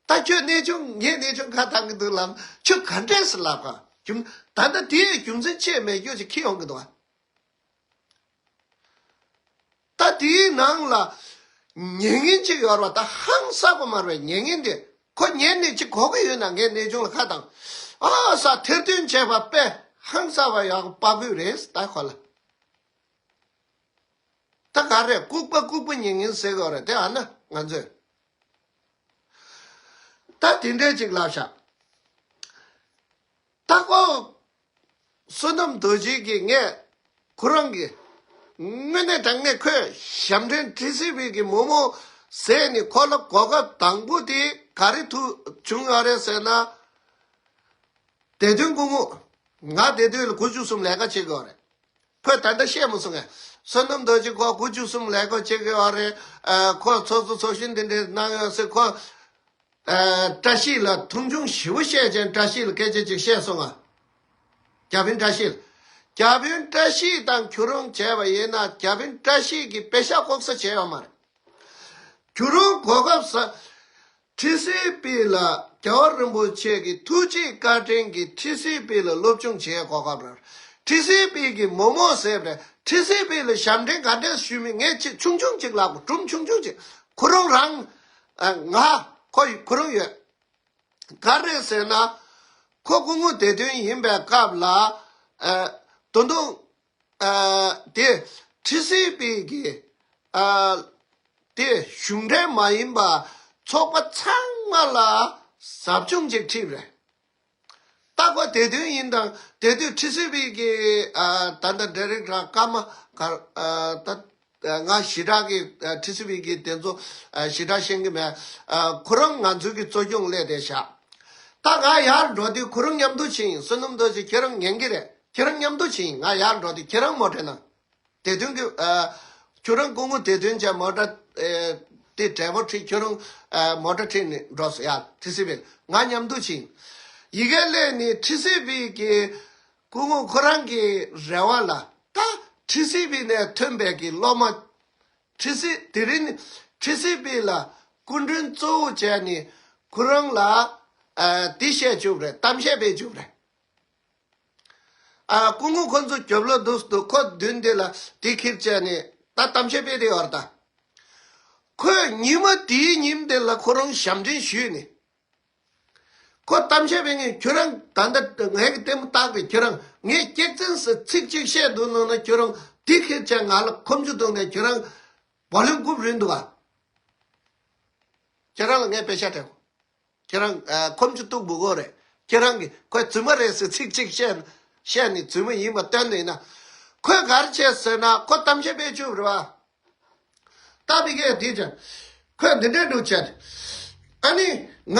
ད་ཁྱོད་གནས་ཆུང་ངས་གནས་ཆུང་ཁ་བཏང་གི་འདུག་ལབ། ཁྱོད་ག་འདྲས་སུ་ལབ་ག་རྒྱུ། ད་ལྟ་དེའི་རྒྱུ་མཚན་ཆེ་མེད་རྒྱུ་ཞིག་ཁྱི་ཡོང་གི་འདུག་ཨ། ད་དེའི་ནང་ལ་ཉན་མཁན་ཅིག་ཡོད་རེད་བ། ད་ཧང་སངས་པ་མ་རེད་པས་ཉན་མཁན་དེ། ཁོ་ཉན་ནས་ཅིག་གོ་གི་ཡོད་ན་ངས་གནས་ཆུང་ལ་ཁ་བཏང་། ཨ་ས་ཐེར་འདོན་བྱས་པ་དཔེ་ཧང་སངས་པ་ཡག་པ་པོ་རེད་ད་ཁོ་ལ། ད་ག་རེ་ལྐུགས་པ་ལྐུགས་པ་ཉན་མཁན་ཟེར་དགོས་རེད་དེ། ཨ་ན་ང་ཚོས་ད་དེ་འདྲས་ཅིག་ལབ་ཤག་ད་ཁོ་བསོད་ནམས་རྡོ་རྗེ་གིས་ངས་ཁོ་རང་གི་དངོས་གནས་དྲང་གནས་ཁོས་ཞབས་འདྲེན་ཊི་སི་ཝི་གི་མོག་མོག་བཟས་ནས་ཁོ་ལ་གོ་སྐབས་དང་པོ་དེ་ག་རེ་ཐུག་བྱུང་ཡོད་རེད་ཟེར་ན། བདེ་དོན་སྐུ་ངོ། ང་བདེ་དོན་ལ་དགུ་བཅུ་གསུམ་ལས་ཀ་བྱེད་ཀྱི་ཡོད་རེད། ཁོས་ད་ལྟ་བཤད་མ་སོང་ངས། བསོད་ནམས་རྡོ་རྗེ་ཁོ་དགུ་བཅུ་གསུམ་ལས་ཀ་བྱེད་ཀྱི་ཡོད་རེད། ཨ། ཁོ་ཚོགས་གཙོ་ཚོགས་གཞོན་འདི་འདྲས་གནང་ཡོད་ཟེར། ཁོ། ཨ། བཀྲ་ཤིས་ལ་མཐོང་ཆུང་ཞེ་པོ་བཤད་ཅན་བཀྲ་ཤིས་ལ་སྐད་ཆ་ཅིག་བཤད་སོང་ང་། བརྒྱ་དཔོན་བཀྲ་ཤིས། བརྒྱ་དཔོན་བཀྲ་ཤིས་དང་ཁྱོད་རང་བྱས་པ་ཡིན་ན་བརྒྱ་དཔོན་བཀྲ་ཤིས་ཀྱིས་པེ་ཤག་ལྐོག་ཟ་བྱས་ཡོད་མ་རེད། ཁྱོད་རང་གོ་སྐབས་ཟ། ཊི་སི་ཝི་ལ་རྒྱལ་བ་རིན་པོ་ཆེ་གི་ཐུགས་རྗེ་བཀའ་དྲིན་གྱིས་ཊི་སི་ཝི་ལ་སློབ་སྦྱོང་བྱེད་གོ་སྐབས་རག་ཊི་སི་ཝི་གི་མོག་མོག་བཟས་པ་རེད། ཊི་སི་ཝི་ལ་ཞབས་འདྲེན་ག་འདྲས་ཞུས་མིན་ངས་ཅིག་ཆུང་ཆུང་ཅིག་ལབ་དགོས། སྒྲུང་ཆུང་ཆུང་ཅིག་ཁོ་རང་རང་། ཨ། ང་ཁོ་ཁོ་རང་ཡོད། ག་རེ་ཟེར་ན། ཁོ་སྐུ་ངོ་བདེ་དོན་ཡིན་པའི་སྐབས་ལ། ཨ། ད་དུང་། ཨ། དེ་ཊི་སི་ཝི་གི། ཨ། དེ་གཞུང་འབྲེལ་མ་ཡིན་པ་ཚོགས་པ་ཚང་མ་ལ་ཟབ་སྦྱོང་ཅིག་ཁྲིད་རེད། ད་ཁོ་བདེ་དོན་ཡིན་དང་བདེ་དོན་ཊི་སི་ཝི་གི། ཨ། ད་ལྟ་ཌའི་རེག་ཊར་ཀརྨ་གར། ཨ། ད་ང་ཞི་དྲག་གི། ཨ། ཊི་སི་ཝི་གི་དེ་ཚོ། ཨ། ཞི་དྲག་ཤེས་ཀྱི་མེད། ཨ། ཁོ་རང་ང་ཚོའི་གི་གཙོ་སྐྱོང་སླེབས་བསྡད་ཤག་ད་ང་ཡར་འགྲོ་དུས་ཁོ་རང་མཉམ་དུ་ཕྱིན་ཡིན། བསོད་ནམས་རྡོ་རྗེ་ཁྱེད་རང་ཉན་གི་རེད། ཁྱེད་རང་མཉམ་དུ་ཕྱིན་ཡིན། ང་ཡར་འགྲོ་དུས་ཁྱེད་རང་མོ་ཊ་ནང་། བདེ་དོན་གྱི། ཨ། ཁྱོད་རང་སྐུ་ངོ་བདེ་དོན་བྱས་མོ་ཊ། ཨེ། དེ་ཌ་རའི་བར་ཁྲིད། ཁྱོད་རང་། ཨ། མོ་ཊ་ཁྲིད་ནས་འགྲོ་སོང་ཡ། ཊི་སི་ཝི་ལ་ང་མཉམ་དུ་ཕྱིན། ཡི་གེ་སླེབས་ནས་ཊི་སི་ཝི་གི་སྐུ་ངོ་ཁོ་རང་གི་རེ་བ་ལ། ད་ཊི་སི་ཝི་ནས་ཐོན་པའི་གི་སློབ་མ། ཊི་སི། དེ་རིང་ཊི་སི་ཝི་ལ་སྐུ་མགྲོན་གཙོ་བོ་བྱས་ནས་ཁོ་རང་ལ། ཨ། འདི་བཤད་བཅུག་རེད། གཏམ་བཤད་སྤེལ་བཅུག་རེད། ཨ། སྐུ་ངོ་ཁོ་ཚོ་རྒྱབ་ལོགས་འདུག་འདུག་ཁོ་མདུན་དེ་ལ་དེ་ཁྱེར་བྱས་ནས་ད་གཏམ་བཤད་སྤེལ་དེ་ཡོད་རེད་ད། ཁོས་ཉི་མ་དེའི་ཉིན་དེ་ལ་ཁོ་རང་ཞབས་འདྲེན་ཞུས་ནས། ཁོ་གཏམ་བཤད་སྤེལ་མཁན་ཁྱོད་རང་ད་ལྟ་ངས་ཀྱི་ལྟད་མོ་བལྟས་པས་ཁྱོད་རང་ངས་སྐྱག་རྫུན་ཟེར་ཚིག་གཅིག་བཤད་འདུག་ནང་ན་ཁྱོད་རང་དེ་ཁྱེར་བྱས་ང་ལ་ཁོམ་ཆུ་བཏུང་ནས་ཁྱོད་རང་བོ་ལུམ་རྐུབ་རིལ་འདུག་ག་ཁྱོད་རང་ལ་ངས་པེ་ཤག་སྤྲད་གོ་ཁྱོད་རང་། ཨ། ཁོམ་ཆུ་གཏུག་མི་དགོས་རེད། ཁྱོད་རང་གིས་ཁོས་རྫུན་མ་རེད་ཟེར་ཚིག་གཅིག་བཤད། བཤད་ནས་རྫུན་མ་ཡིན་པ་སྟོན་ནས་ཡིན་ན། ཁོས་ག་རེ་བྱས་ཟེར་ན་ཁོ་གཏམ་བཤད་སྤེལ་བཅུག་རེད་བ། ད་མི་གས་དེ་ཅན། ཁོས་འདི་འདྲའི་འདུག་བྱས། ཨ་ནི་ང་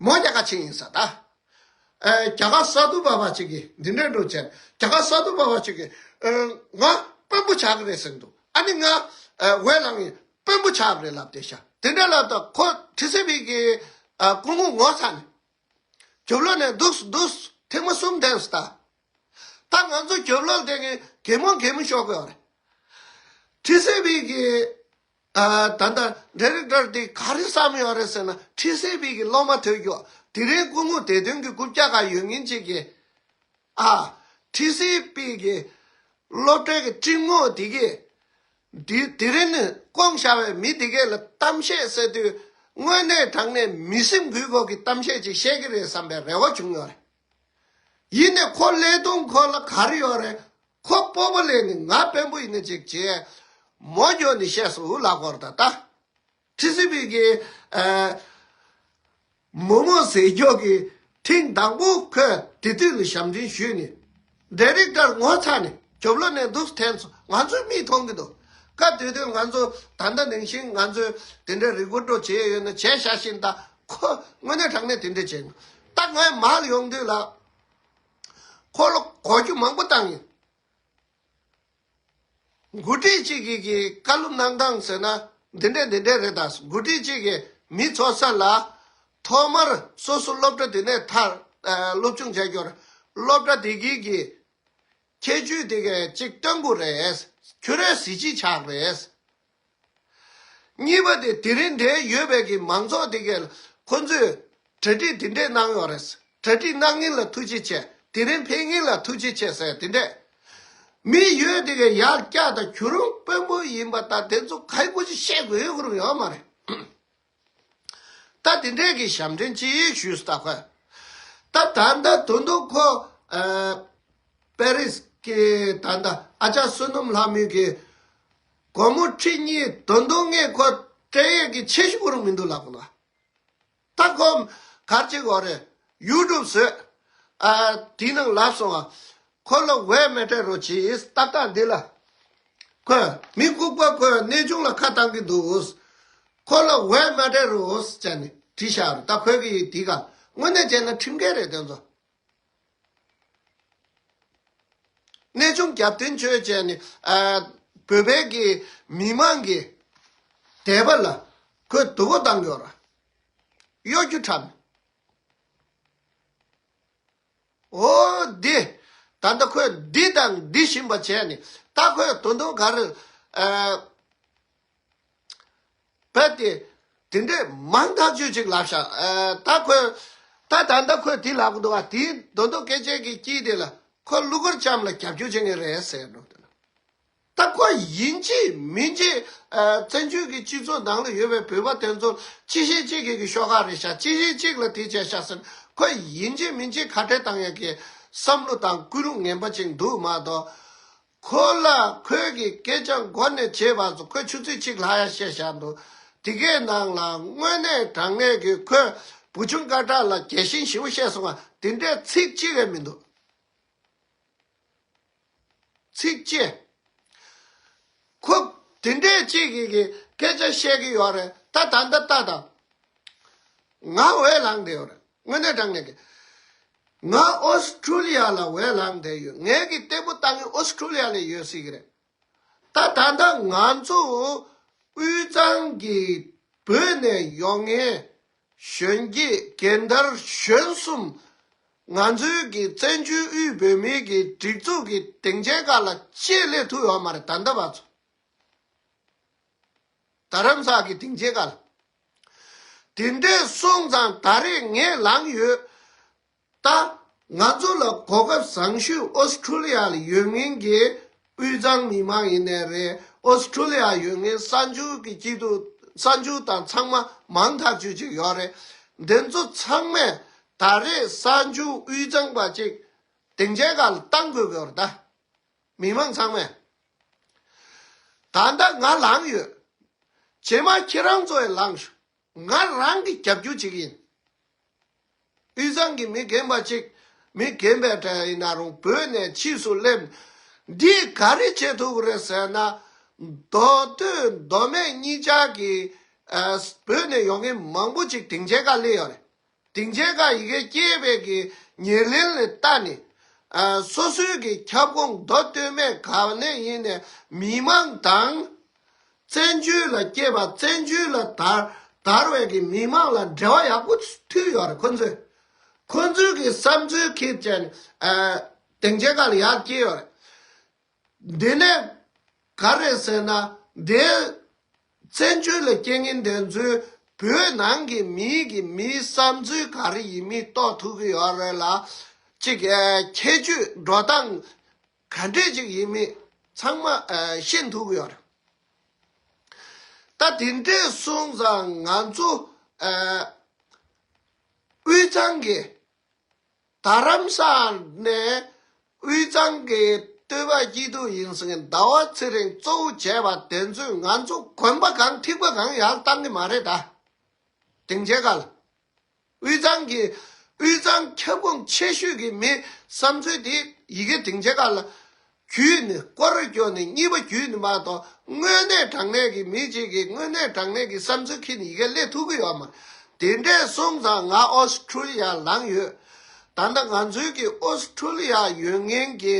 མོ་རྒྱ་གར་ཕྱིན་ཡིན་ས་ད། ཨ། རྒྱ་གར་ས་ཐོག་པ་བ་ཅིག་གིས་འདི་འདྲའི་འདུག་བྱས། རྒྱ་གར་ས་ཐོག་པ་བ་ཅིག་གིས། ཨ། ང་དཔོན་པོ་ཆགས་ཀྱི་རེད་ཟེར་འདུག་ཨ་ནི་ང་། ཨ། ཝེ་ལང་ཡིན། དཔོན་པོ་ཆགས་རེད་ལབ་བསྡད་ཤག་དེ་འདྲ་ལབ་ད་ཁོ་ཊི་སི་ཝི་གི། ཨ། སྐུ་ངོ་ངོ་ཚ་ནས། རྒྱབ་ལོགས་ནས་འདུག་འདུག་ཐེངས་མ་གསུམ་བསྡད་སོང་ད། ད་ང་ཚོ་རྒྱབ་ལོགས་བསྡད་མཁན་གད་མོ་གད་མོ་ཤོར་གི་ཡོད་རེད། ཊི་སི་ཝི་གི། ཨ། ད་ལྟ་ཌའི་རེག་ཊར་དེ་ག་རེ་བསམ་ཡོད་རེད་ཟེར་ན་ཊི་སི་ཝི་གི་སློབ་མ་ཐོས་རྒྱུ། དེ་རིང་སྐུ་ངོ་བདེ་དོན་གྱི་རྐུབ་བཀྱག་ག་ཡོད་མཁན་ཅིག་གིས། ཨ། ཊི་སི་ཝི་གི་སློབ་གྲྭའི་གི་སྤྲིན་ངོགས་དེ་གས། དེ་དེ་རིང་ནི་བསྐོང་བཞག་པའི་མི་དེ་གས་ལ་གཏམ་བཤད་ཟེར་དུས་དངོས་གནས་དྲང་གནས་མི་སེམས་འགུལ་སྐོར་གྱི་གཏམ་བཤད་ཅིག་བཤད་ཀྱི་རེད་བསམ་པའི་རེ་བ་བྱུང་ཡོད་རེད། ཡིན་ནའི་ཁོ་ཀླད་སྟོང་ཁོ་ལ་ག་རེ་ཡོད་རེད། ཁོ་སྤོབས་པ་ལས་ནི་ང་དཔོན་པོ་ཡིན་ནི་ཅིག་བྱས། མོ་འགྱོ་ནི་བཤད་སོང་ལབ་དགོས་རེད་ད་ལྟ། ཊི་སི་ཝི་གི། ཨ། མོག་མོག་ཟས་རྒྱོ་གི་ཐེངས་དང་པོ་ཁོས་དེ་དུས་ལ་ཞབས་འདྲེན་ཞུས་ནས། ཌའི་རེག་ཊར་ངོ་ཚ་ནས་རྒྱབ་ལོགས་ནས་འདུག་འཐེན་སོང་། ང་ཚོའི་མིག་མཐོང་གི་འདུག་སྐབས་དེ་དུས་ང་ཚོ་ད་ལྟ་ནང་བཞིན་ང་ཚོས་དེ་འདྲའི་རི་ཀོར་ཌོ་བྱས་ཡོད་ན་བྱས་བཞག་བཞིན་ད་ཁོ་དངོས་གནས་དྲང་གནས་དེ་འདྲ་བྱས་ནས་ད་ངས་མར་ཡོང་དུས་ལ་ཁོ་ལ་གོ་རྒྱུ་མང་པོ་བཏང་ཡིན། འགོ་ཁྲིད་གཅིག་གིས་ཀྱི་བཀའ་སློབ་གནང་སྟངས་ཟེར་ན་འདི་འདྲས་འདི་འདྲས་རེད་ད། འགོ་ཁྲིད་གཅིག་གིས་མི་ཚོ་ས་ལ་ཐོག་མར་སོ་སོ་སློབ་གྲྭ་དེ་ནས་མཐར། ཨ། སློབ་སྦྱོང་བྱ་རྒྱུར་སློབ་གྲྭ་དེ་གིས་ཀྱི་ ཁྱད་ཆོས་དེ་གས་གཅིག་སྟོན་དགོས་རེད། ཁྱོད་རའི་གཟི་བརྗིད་ཆགས་རེད། གཉིས་པ་དེ་དེ་རིང་འདིར་ཡོད་པའི་གི་མང་ཚོགས་དེ་གས་ཁོ་ཚོས་གྲ་སྒྲིག་དེ་འདྲས་གནང་ཡོད་རེད། གྲ་སྒྲིག་གནང་མཁན་ལ་ཐུགས་རྗེ་ཆེ། དེ་རིང་ཕེབས་མཁན་ལ་ཐུགས་རྗེ་ཆེ་ཟེར་དེ་འདྲས། མི་ཡོད་དེ་གས་ཡར་བཀྱག་དང་ཁྱོད་རང་དཔོན་པོ་ཡིན་པ་དང་དེ་ཚོ་ག་ཡི་གུ་ཅི་བཤད་དགོས་ཡོད་ཁོ་རང་ཡོད་མ་རེད། ད་དེ་འདྲས་ཀྱི་ཞབས་འདྲེན་ཅིག་ཞུས་སོང་ད་ཁོས། ད་ད་ལྟ་དོན་དུ་ཁོ་ཨ་པེ་རིས་ཀྱི་ད་ལྟ་ཨ་ཅག་བསོད་ནམས་ལྷ་མོའི་གི་སྒོར་མོ་ཁྲི་གཉིས་དོན་དུ་ངས་ཁོ་སྤྲད་ཡས་ཀྱི་ཆེ་ཞུ་བོ་རུ་མི་འདུག་ལབ་གོ་ནོ། ད་ཁོ་གར་ཅིག་འོ་རེད། ཡུ་ཊུབ་བཟོས། ཨ་དེའི་ནང་ལབ་སོང་ང་། ཁོ་ལ་འོས་མི་སྤྲད་རོགས་གྱིས་ཏག་ཏག་འདི་ལ། ཁོས་མི་ལྐུགས་པ་ཁོས་གནས་ཆུང་ལ་ཁ་བཏང་གི་འདུག་ཁོ་ལ་འོས་མ་སྤྲད་རོགས་བྱས་ནས་བྲིས་བཞག་རེད། ད་ཁོས་གི་དེ་ག་དངོས་གནས་བྱས་ན་ཁྲིམས་འགལ་རེད་དེ་ཚོ། གནས་ཆུང་རྒྱབ་རྟེན་བྱས་བྱས་ནས་ཨ་བོད་པའི་གི་མི་མང་གི་དད་པ་ལ་ཁོས་དུ་པོ་བཏང་གི་ཡོད་ར། གཡོ་སྒྱུ་ཁྲམ། འོ་འདི། ད་ལྟ་ཁོས་འདི་དང་འདི་བཞིན་པ་བྱས་ནས་ད་ཁོས་དོན་དུ་ག་རེ་ཨ། བས་ཏེ། དེ་འདྲས་མང་ཐག་ཆོད་ཅིག་ལབ་ཤག་ཨ་ད་ཁོས། ད་ད་ལྟ་ཁོས་དེ་ལབ་གི་འདུག་བ་དེའི་དོན་དུ་སྐད་ཆ་གི་དཀྱིལ་དེ་ལ་ཁོ་ཀླུ་མཁར་བྱམས་ལ་རྒྱབ་སྐྱོར་བྱེད་མཁན་རེད་ཟེར་འདུག་ད་ཁོ་ཡིན་གཅིག་མིན་གཅིག་ཨ་བཙན་བྱོལ་གྱི་སྤྱི་ཚོགས་ནང་ལ་ཡོད་པའི་བོད་པ་དེ་ཚོ་གཅིག་ཤེས་གཅིག་གི་གི་ཤོག་ཁག་རེད་ཤག་གཅིག་ཤེས་གཅིག་ལ་དེ་བྱས་ཤག་ཟེར། ཁོ་ཡིན་གཅིག་མིན་གཅིག་ཁ་བྲལ་བཏང་ཡག་གི་བསམ་བློ་དང་ཀུན་སློང་ངན་པ་ཅིག་འདུག་མ་གཏོགས། ཁོ་ལ་ཁོས་གི་སྐད་ཆ་མགོ་ནས་བྱས་བར་དུ་ཁོས་ཆུ་ཚོད་གཅིག་ལྷག་ཡ་བཤད་བཞག་འདུག་དེ་གའི་ནང་ལ་དངོས་གནས་དྲང་གནས་ཀྱི་ཁོས་བུ་ཆུང་ཀ་བྲག་ལ་རྒྱལ་ཞེན་ཞེ་པོ་བཤད་སོང་བ་དེ་འདྲས་ཚིག་གཅིག་ལས་མི་འདུག་ཚིག་གཅིག་ཁོ་དེ་འདྲས་གཅིག་གི་གི་སྐད་ཆ་བཤད་ཀྱི་ཡོད་རེད། ད་ད་ལྟ་ལྟ་དང་། ང་འོས་ལངས་བསྡད་ཡོད་རེད། དངོས་གནས་དྲང་གནས་ཀྱི། ང་ཨོ་སི་ཁྲུ་ལི་ཡ་ལ་འོས་ལངས་བསྡད་ཡོད། ངས་ཀྱི་ལྟད་མོ་ལྟ་མཁན་ཨོ་སི་ཁྲུ་ལི་ཡ་ལ་ཡོད་སྲིད་ཀྱི་རེད། ད་ད་ལྟ་ང་ཚོ་དབུས་གཙང་གི་བོད་ནས་ཡོང་མཁན་གཞོན་སྐྱེས་རྒན་དར་གཞོན་གསུམ་ང་ཚོའི་གི་བཙན་བྱོལ་དབུས་བོད་མིའི་གི་སྒྲིག་འཛུགས་ཀྱི་སྡིངས་ཆའི་སྒང་ལ་གཅིག་སླེབས་ཐུབ་ཡོད་མ་རེད་ད་ལྟ་བར་དུ། རྡ་རམ་ས་གི་སྡིངས་ཆའི་སྒང་ལ། དེ་འདྲས་སོང་ཙང་ད་རེས་ངས་ལངས་ཡོད། ད་ང་ཚོ་ལ་གོ་སྐབས་བཟང་ཤོས་ཨོ་སི་ཁྲུ་ལི་ཡ་ལ་ཡོད་མཁན་གྱི་དབུས་གཙང་མི་མང་ཡིན་ནའི་རེད། ཨོ་སི་ཁྲུ་ལི་ཡ་ཡོད་མཁན་གསར་འབྱོར་གྱི་སྐྱིད་སྡུག་གསར་འབྱོར་དང་ཚང་མ་མང་ཐག་ཆོད་ཅིག་ཡོད་རེད། འདི་ཚོ་ཚང་མས་ད་རེས་གསར་འབྱོར་དབུས་གཙང་པ་ཅིག་སྡིངས་ཆའི་སྒང་ལ་བཏང་དགོས་ཀྱི་ཡོད་རེད་ད། མི་མང་ཚང་མས། ད་ལྟ་ང་ལངས་ཡོད། རྗེས་མ་ཁྱེད་རང་ཚོ་ཡང་ལངས་ཤོག་ང་རང་གི་རྒྱབ་སྐྱོར་བྱེད་ཀྱི་ཡིན། དབུས་གཙང་གི་མི་རྒན་པ་གཅིག་མི་རྒན་པའི་གྲས་ཡིན་ན་རུང་བོད་ནས་ཕྱིས་སུ་སླེབས། འདིས་ག་རེ་བྱེད་ཐུབ་ཀྱི་རེད་ཟེར་ན། མདོ་སྟོད་མདོ་སྨད་གཉིས་ཆར་གྱི་ཨ་བོད་ནས་ཡོང་མཁན་མང་པོ་ཅིག་སྡིངས་ཆའི་སྒང་སླེབས་ཡོད་རེད། སྡིངས་ཆའི་སྒང་ཡི་གེ་སྐྱེས་པའི་གི་ཉེར་ལེན་ལས་ལྟ་ནས། ཨ་སོ་སོའི་གི་ཁྱབ་ཁོངས་མདོ་སྟོད་སྨད་ག་ནས་ཡིན་ནས་མི་མང་དང་། བཙན་བྱོལ་ལ་སྐྱེས་པ་བཙན་བྱོལ་ལ་དར་དར་བའི་གི་མི་མང་ལ་འབྲེལ་བ་ཡག་པོ་མཐུད་ཡོད་རེད་ཁོ་ཚོས། ཁོ་ཚོའི་གི་བསམ་ཚུལ་ཁྱེར་བྱས་ནས་ཨ་སྡིངས་ཆའི་སྒང་ལ་ཡར་སྐྱེས་ཡོད་རེད། འདི་ནས་ག་རེ་ཟེར་ན་འདི་བཙན་བྱོལ་ལ་སྐྱེ་མཁན་དེ་ཚོའི་བོད་ནང་གི་མིའི་གི་མིའི་བསམ་ཚུལ་ག་རེ་ཡིན་མིན་རྟོགས་ཐུབ་ཀྱི་ཡོད་རེད་ལ། གཅིག་ཨ་ཁྱད་ཆོས་འགྲོ་སྟངས་ག་འདྲས་ཅིག་ཡིན་མིན་ཚང་མ་ཨ་ཤེས་ཐུབ་ཀྱི་ཡོད་རེད། ད་དེ་འདྲས་སོང་ཙང་ང་ཚོ་ཨ་དབུས་གཙང་གི་རྡ་རམ་ས་ནས་དབུས་གཙང་གི་སྟོད་པ་སྐྱིད་སྡུག་ཡིན་ཟེར་མཁན་ཟླ་བ་ཚེ་རིང་གཙོ་བོ་བྱས་པ་དེ་ཚོས་ང་ཚོ་གོན་པ་གང་ཐིགས་པ་གང་ཡར་བཏང་གི་མ་རེད་ད། སྡིངས་ཆའི་སྒང་ལ། དབུས་གཙང་གི་དབུས་གཙང་ཁྱབ་ཁོངས་ཆེ་ཤོས་ཀྱི་མི་བསམ་ཚུལ་དེ་ཡི་གེ་སྡིངས་ཆའི་སྒང་ལ་བརྒྱུད་ནས་སྐོར་ར་བསྐྱོན་ནས་གཉིས་པ་བརྒྱུད་ནས་མ་གཏོགས་དངོས་གནས་དྲང་གནས་ཀྱི་མི་གཅིག་གིས་དངོས་གནས་དྲང་གནས་ཀྱི་བསམ་ཚུལ་ཁྱེར་ནས་ཡི་གེ་སླེབས་ཐུབ་ཀྱི་ཡོད་མ་རེད། དེ་འདྲས་སོང་ཙང་ང་ཨོ་སི་ཁྲུ་ལི་ཡར་ལངས་ཡོད། ད་ལྟ་ང་ཚོའི་གི་ཨོ་སི་ཁྲུ་ལི་ཡར་ཡོད་མཁན་གྱི་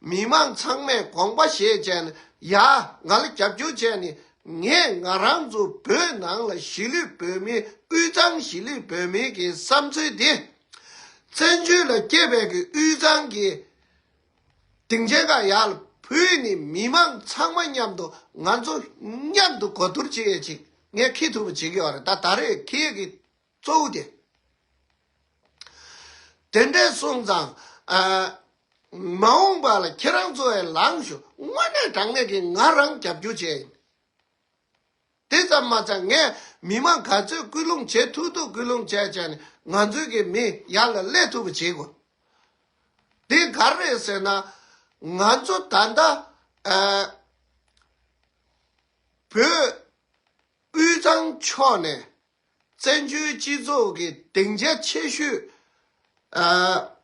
མི་མང་ཚང་མས་དགོངས་པ་བཞེས་བྱས་ནས་ཡ་ང་ལ་རྒྱབ་སྐྱོར་བྱས་ནས། ངས་ང་རང་ཚོ་བོད་ནང་ལ་གཞིས་ལུས་བོད་མི་དབུས་གཙང་གཞིས་ལུས་བོད་མིའི་གི་བསམ་ཚུལ་འདི། བཙན་བྱོལ་ལ་སྐྱེས་པའི་གི་དབུས་གཙང་གི་ སྡིངས་ཆའི་ཁ་ཡར་ལ་ཕུལ་ནས་མི་མང་ཚང་མ་མཉམ་དུ་ང་ཚོ་མཉམ་དུ་གོ་བསྡུར་བྱེད་ཡས་ཅིག་ངས་འཁྱེར་ཐུབ་པ་བྱེད་ཀྱི་ཡོད་རེད། ད་ད་རེས་འཁྱེར་ཡས་ཀྱི་གཙོ་བོ་དེ། དེ་འདྲས་སོང་ཙང་། ཨ། མ་འོངས་པ་ལ་ཁྱེད་རང་ཚོ་ཡང་ལངས་ཤོག་དངོས་གནས་དྲང་གནས་ཀྱི་ང་རང་རྒྱབ་སྐྱོར་བྱས་ཡིན། དེ་ཙམ་མ་ཚད་ངས་མི་མང་ག་ཚོད་སྐུལ་སློང་བྱེད་ཐུབ་ཐུབ་སྐུལ་སློང་བྱས་བྱས་ནས་ང་ཚོའི་གི་མི་ཡར་ལ་སླེབས་ཐུབ་པ་བྱེད་དགོས། དེ་ག་རེ་རེད་ཟེར་ན། ང་ཚོ་ད་ལྟ། ཨ། བོད་དབུས་གཙང་ཕྱོགས་ནས་བཙན་བྱོལ་སྤྱི་ཚོགས་ཀྱི་སྡིངས་ཆ་ཆེ་ཤོས། ཨ།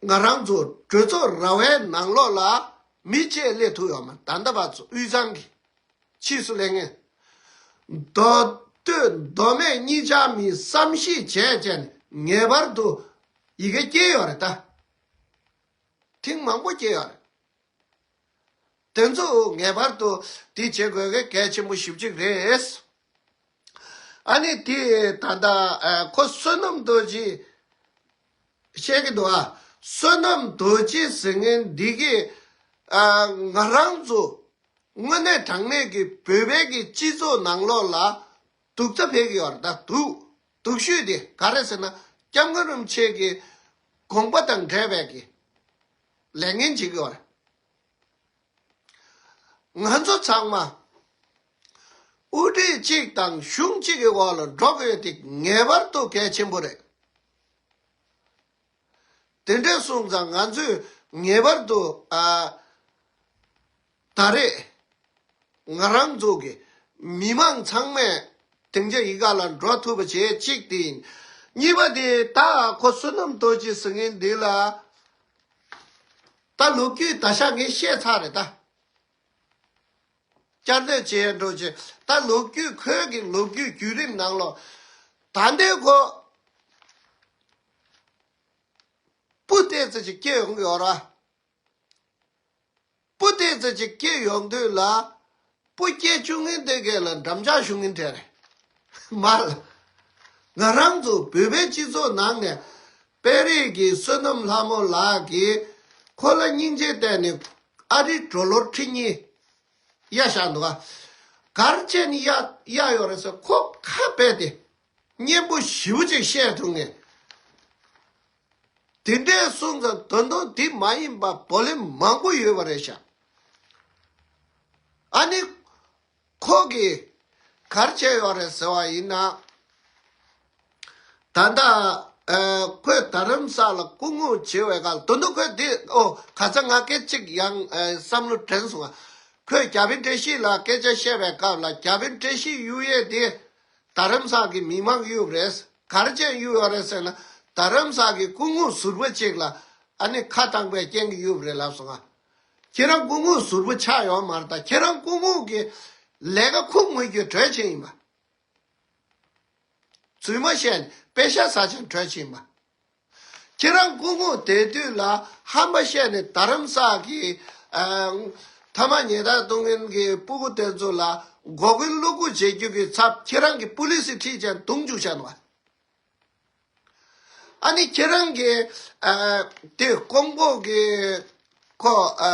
ང་རང་ཚོ་གྲོས་ཚོགས་ར་བའི་ནང་ལོགས་ལ་མི་གཅིག་སླེབས་ཐུབ་ཡོད་མ་རེད། ད་ལྟ་བར་དུ་དབུས་གཙང་གི་ཕྱིས་སུ་སླེབས་མཁན། མདོ་སྟོད་མདོ་སྨད་གཉིས་ཆ་མི་བསམ་ཤེས་བྱས་བྱས་ནས་ངེས་པར་དུ་ཡི་གེ་སྐྱེལ་ཡོད་རེད་ད། ཐེངས་མང་པོ་སྐྱེལ་ཡོད་རེད། དེ་ཚོ་ངེས་པར་དུ་དེ་བྱེད་དགོས་གལ་གལ་ཆེན་པོ་ཞེ་པོ་ཅིག་རེད། ཨ་ནི་དེ་ད་ལྟ་ཨ་ཁོ་བསོད་ནམས་རྡོ་རྗེ་བཤད་ཀྱི་འདུག་ཨ། བསོད་ནམས་རྡོ་རྗེ་ཟེར་མཁན་འདི་གིས་ཨ་ང་རང་ཚོ་དངོས་གནས་དྲང་གནས་ཀྱི་བོད་པའི་གི་སྤྱི་ཚོགས་ནང་ལོགས་ལ་སྡུག་རྩ་འཕེལ་གྱི་ཡོད་རེད། ད་སྡུག་སྡུག་ཤོས་དེ་ག་རེ་ཟེར་ན་སྐྱབས་མགོན་རིན་པོ་ཆེ་གི་དགོངས་པ་དང་འབྲེལ་བའི་གི་ལས་འགན་བྱེད་ཀྱི་ཡོད་རེད། ང་ཚོ་ཚང་མ་དབུ་ཁྲིད་གཅིག་དང་གཞུང་གཅིག་གི་འོག་ལ་འགྲོ་དགོས་དེ་ངེས་པར་དུ་གལ་ཆེན་པོ་རེད། དེ་འདྲས་སོང་ཙང་ང་ཚོས་ངེས་པར་དུ་ཨ་ད་རེས་ང་རང་ཚོ་གི་མི་མང་ཚང་མས་སྡིངས་ཆ་ཡི་ག་ལ་འགྲོ་ཐུབ་པ་བྱེད་གཅིག་དེ་ཡིན། གཉིས་པ་དེ་ད་ཁོ་བསོད་ནམས་རྡོ་རྗེ་ཟེར་མཁན་འདི་ལ་ད་ལོ་རྒྱུས་ད་ཆ་ངས་བཤད་ཚར་རེད་ད། བསྐྱར་ཟློས་བྱེད་འགྲོ་ཆེ། ད་ལོ་རྒྱུས་ཁོའི་གི་ལོ་རྒྱུས་བརྒྱུད་རིམ་ནང་ལོ། ད་ལྟའི་ཁོ་སྤུ་ཏོག་ཙམ་ཅིག་སྐྱེས་ཡོང་གི་ཡོད་ར། སྤུ་ཏོག་ཙམ་ཅིག་སྐྱེས་ཡོང་དུས་ལ། སྤུ་སྐྱེས་བཅུག་མཁན་དེ་གས་ལ་འགྲམ་ལྕག་གཞུ་མཁན་དེ་རེད། མ་ལ། ང་རང་ཚོ་བོད་པའི་སྤྱི་ཚོགས་ནང་ནས་དཔལ་རི་གི་བསོད་ནམས་ལྷ་མོ་ལགས་ཀྱིས་ཁོ་ལ་སྙིང་རྗེ་བསྟན་ནས་ཨ་རི་ཌོ་ལར་ཁྲི་གཉིས་གཡར་བཞག་འདུག་ག་ག་རེ་བྱས་ནས་གཡར་གཡར་ཡོད་རེད་ཟེར་ཁོ་ཁ་རྦད་དེ་སྙན་པོ་ཞེ་པོ་ཅིག་བཤད་ཐུབ་ངེས། དེ་འདྲས་སོང་ཙང་ད་དུང་དེ་མ་ཡིན་པ་བོ་ལེ་མང་པོ་ཡོད་པ་རེད་ཤག་ཨ་ནི་ཁོ་གིས་ག་རེ་བྱས་ཡོད་རེད་ཟེར་བ་ཡིན་ན། ད་ལྟ་ཨ་ཁོས་རྡ་རམ་ས་ལ་སྐུ་ངོ་བྱེད་པའི་སྐབས་ད་དུང་ཁོས་འདི་ཨོ་ཁ་སང་ང་སྐད་ཅིག་ཡང་ཨ་བསམ་བློ་དྲན་སོང་ང་། ཁོས་རྒྱ་དཔོན་བཀྲ་ཤིས་ལ་སྐད་ཆ་བཤད་པའི་སྐབས་ལ་རྒྱ་དཔོན་བཀྲ་ཤིས་གཡུག་ཡས་དེ་རྡ་རམ་ས་གི་མི་མང་གཡུག་རེད། ག་རེ་བྱས་གཡུག་ཡོད་རེད་ཟེར་ན་རྡ་རམ་ས་གི་སྐུ་ངོ་ཟུར་པ་ཅིག་ལ་ཨ་ནི་ཁ་བཏང་པའི་རྐྱེན་གྱིས་གཡུག་རེད་ལབ་སོང་ང་། ཁྱེད་རང་སྐུ་ངོ་ཟུར་པོ་ཆགས་ཡོད་མ་རེད་ད། ཁྱེད་རང་སྐུ་ངོ་གི་ལས་ཀ་ཁུངས་མེད་རྒྱུ་གྲོས་ཆེན་ཡིན་པ། རྫུན་མ་བཤད་ནས་པེ་ཤ་ཟ་ཆེན་གྲོས་ཆེན་ཡིན་པ། ཁྱེད་རང་སྐུ་ངོ་དེ་དུས་ལ་ཧམ་པ་བཤད་ནས་རྡ་རམ་ས་གི་ཨ་ཐ་མག་ཉལ་ཐ་གཏོང་མཁན་གྱི་སྤུ་གུ་དེ་ཚོ་ལ་མགོ་སྐོན་གློ་ཁུག་བྱེད་རྒྱུ་གི་ཚབ་ཁྱེད་རང་གི་པུ་ལི་སི་ཁྲིད་ཅན་རྡུང་བཅུག་བཞག་འདུག་བ། ཨ་ནི་ཁྱེད་རང་གིས་ཨ་དེ་ཀོང་པོ་གི་ཁོ་ཨ་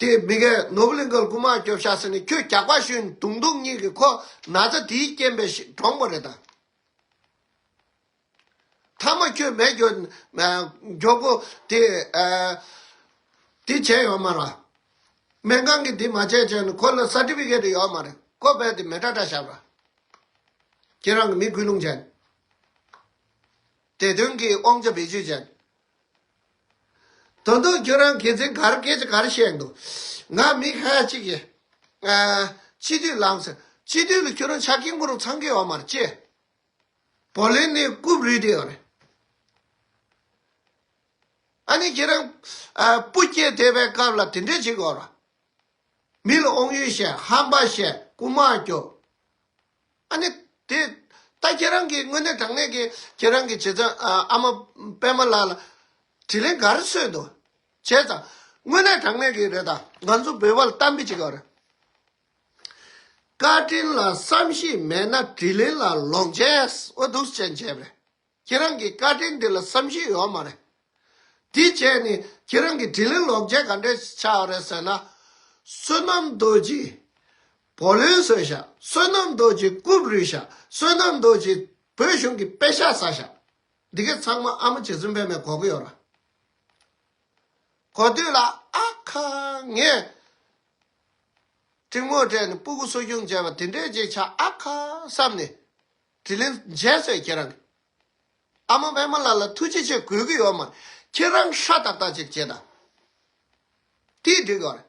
དེ་མི་གའི་ནོར་བུ་གླིང་ག་ལ་རྐུ་མ་སྐྱོབ་ཤག་ཟེར་ནས་ཁྱོད་རྒྱག་པ་ཞུས་ནས་དུང་དུང་གཉིས་ཀྱིས་ཁོ་ན་ཚ་དེའི་རྐྱེན་པས་ཤི་གྲོངས་པ་རེད་ད། ཐ་མ་ཁྱོད་མེ་སྒྱོགས་མེ་སྒྱོགས་པོ་དེ་ཨ་དེ་བྱས་ཡོད་མ་རེད། སྨན་ཁང་གིས་དེ་མ་བྱས་བྱས་ནས་ཁོ་ལ་སར་ཊི་ཕི་ཀེ་ཊི་ཡོད་མ་རེད། ཁོ་རྦད་དེ་མེ་ཏྲ་ཏྲ་བཞག་ར། ཁྱེད་རང་གི་མི་སྐུལ་སློང་བྱས། དེ་དོན་གྱི་དབང་ཆ་བེད་སྤྱོད་བྱས། ད་དུང་ཁྱོད་རང་གི་ཚེ་གར་སྐད་ཆ་གར་བཤད་འདུག་ང་མི་ཁ་ཡ་གཅིག་གིས་ཨ་སྤྱི་འཐུས་ལངས་ཟེར། སྤྱི་འཐུས་ལ་ཁྱོད་རང་ཆ་རྐྱེན་ཁོ་རང་ཚང་གི་ཡོད་མ་རེད་ཅེས། བོ་ལན་ནི་རྐུབ་རུལ་དེ་ཡོད་རེད། ཨ་ནི་ཁྱེད་རང་ཨ་སྤུ་སྐྱེས་བསྡད་པའི་སྐབས་ལ་དེ་འདྲས་བྱེད་དགོས་ར། མི་ལ་དབང་ཡོད་བཤད་ཧམ་པ་བཤད་རྐུ་མ་སྐྱོབ། ཨ་ནི་དེ་ད་ཁྱེད་རང་གིས་དངོས་གནས་དྲང་གནས་ཀྱི་ཁྱེད་རང་གི་བྱས་ཙང་ཨ་ཨ་མ་པད་མ་ལགས་ལ་དྲིན་ལན་ག་རེ་གསོས་འདུག་བྱས་ཙང་དངོས་གནས་དྲང་གནས་ཀྱི་རེད་ད། ང་ཚོ་བོད་པ་ལ་གཏམ་དཔེ་ཅིག་ཡོད་རེད། བཀའ་དྲིན་ལ་བསམ་ཤེས་མེད་ན་དྲིན་ལན་ལ་ལོངས་སྤྱད། འོ་འདུག་སེ་བྱས་བྱས་པ་རེད། ཁྱེད་རང་གི་བཀའ་དྲིན་འདི་ལ་བསམ་ཤེས་ཡོད་མ་རེད། དེ་བྱས་ནས་ཁྱེད་རང་གི་དྲིན་ལན་ལོག་འཇལ་ག་འདྲས་ཆགས་རེད་ཟེར་ན། བསོད་ནམས་རྡོ་རྗེ་བུ་ལོན་བཟོས་ཤག་བསོད་ནམས་རྡོ་རྗེ་རྐུབ་རུས་ཤག་བསོད་ནམས་རྡོ་རྗེ་བོད་གཞུང་གི་པེ་ཤག་ཟ་ཤག་འདི་ག་ཚང་མ་ཨ་མ་རྗེ་བཙུན་པད་མས་གོ་གི་ཡོད་ར། གོ་དུས་ལ་ཨ་ཁ་ངས་གྲི་མོ་སྤྲད་ནས་སྤུ་གུ་གསོ་སྐྱོང་བྱས་པ་དེ་འདྲས་ཅིག་ཆགས་ཨ་ཁ་བསམ་ནས་དྲིན་ལན་འཇལ་སོང་ཁྱེད་རང་གི། ཨ་མ་པད་མ་ལགས་ལ་ཐུགས་རྗེ་ཆེ་དགོས་ཀྱི་ཡོད་མ་རེད། ཁྱེད་རང་ཧྲ་ཏག་ཏག་ཅིག་བྱེད་དང་། དེས་འགྲིག་གི་རེད།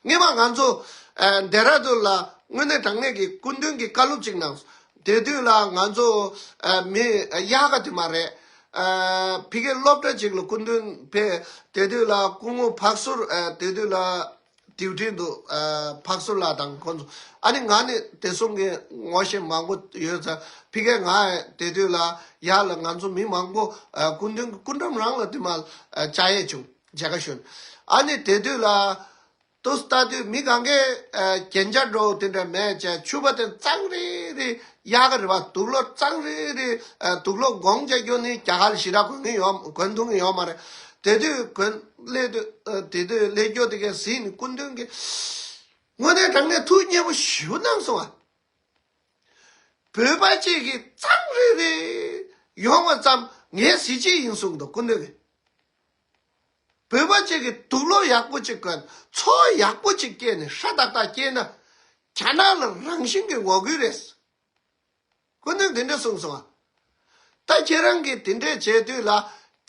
སྔོན་མ་ང་ཚོ་ཨ་ལྡེ་ར་ལྡུན་ལ་དངོས་གནས་དྲང་གནས་ཀྱི་སྐུ་མདུན་གྱི་བཀའ་སློབ་ཅིག་གནང་སོང་། དེ་དུས་ལ་ང་ཚོ་ཨ་མི་ཨ་དབྱར་ཁ་དེ་མ་རེད། ཨ་ཕ་གིའི་སློབ་གྲྭ་ཅིག་ལ་སྐུ་མདུན་ཕེབས། དེ་དུས་ལ་སྐུ་ངོ་བག་ཟུར་ཨ་དེ་དུས་ལ་ཌིའུ་ཊི་འདུག་ཨ་བག་ཟུར་ལགས་དང་ཁོང་ཚོ། ཨ་ནི་ང་ནི་དེ་གསུམ་གྱི་ངོ་ཤེས་མང་པོ་ཡོད་ཙང་ཕ་གིར་ང་དེ་དུས་ལ་ཡར་ལ་ང་ཚོ་མི་མང་པོ་ཨ་སྐུ་མདུན་གྱི་སྐུ་འགྲམ་རང་ལ་དེ་མར་ཨ་བཅར་ཡས་བྱུང་། མཇལ་ཁ་ཞུ་ནས། ཨ་ནི་དེ་དུས་ལ་དུས་ལྟ་དུས་མི་གང་གས་ཨ་གན་རྒྱ་འགྲོ་དེ་འདྲ་མེད་ཅེས་ཕྱུ་པ་དེ་གཙང་རེ་རེ་གཡག་ག་རེད་བ། དུག་ལོག་གཙང་རེ་རེ་ཨ་དུག་ལོག་སྒོང་བྱ་རྒྱུ་ནི་རྒྱ་གར་ཞེ་དྲག་གོན་གི་ཡོད། གོན་ཐུབ་གི་ཡོད་མ་རེད། དེ་དུས་གོན་སླེབས་དུས་ཨ་དེ་དུས་སླེབས་རྒྱུ་དེ་གས་གཟིགས་ནས་སྐུ་མདུན་གྱིས་དངོས་གནས་དྲང་གནས་ཐུགས་མཉེས་པོ་ཞེ་པོ་གནང་སོང་ཨ། བོད་པ་གཅིག་གིས་གཙང་རེ་རེ་ཡོང་བ་ཙམ་ངའི་གཟི་བརྗིད་ཡིན་གསུངས་འདུག་སྐུ་མདུན་གྱིས། བོད་པ་གཅིག་གིས་དུག་ལོག་ཡག་པོ་གཅིག་གོན། འཚོ་བ་ཡག་པོ་གཅིག་སྐྱེལ་ནས་ཧྲ་ཏག་ཏག་སྐྱེལ་ན་རྒྱ་ནག་ལ་རང་བཞིན་གྱི་ངོ་རྒོལ་རེད། སྐུ་མདུན་དེ་འདྲ་གསུངས་སོང་ང་། ད་ཁྱེད་རང་གིས་དེ་འདྲས་བྱས་དུས་ལ་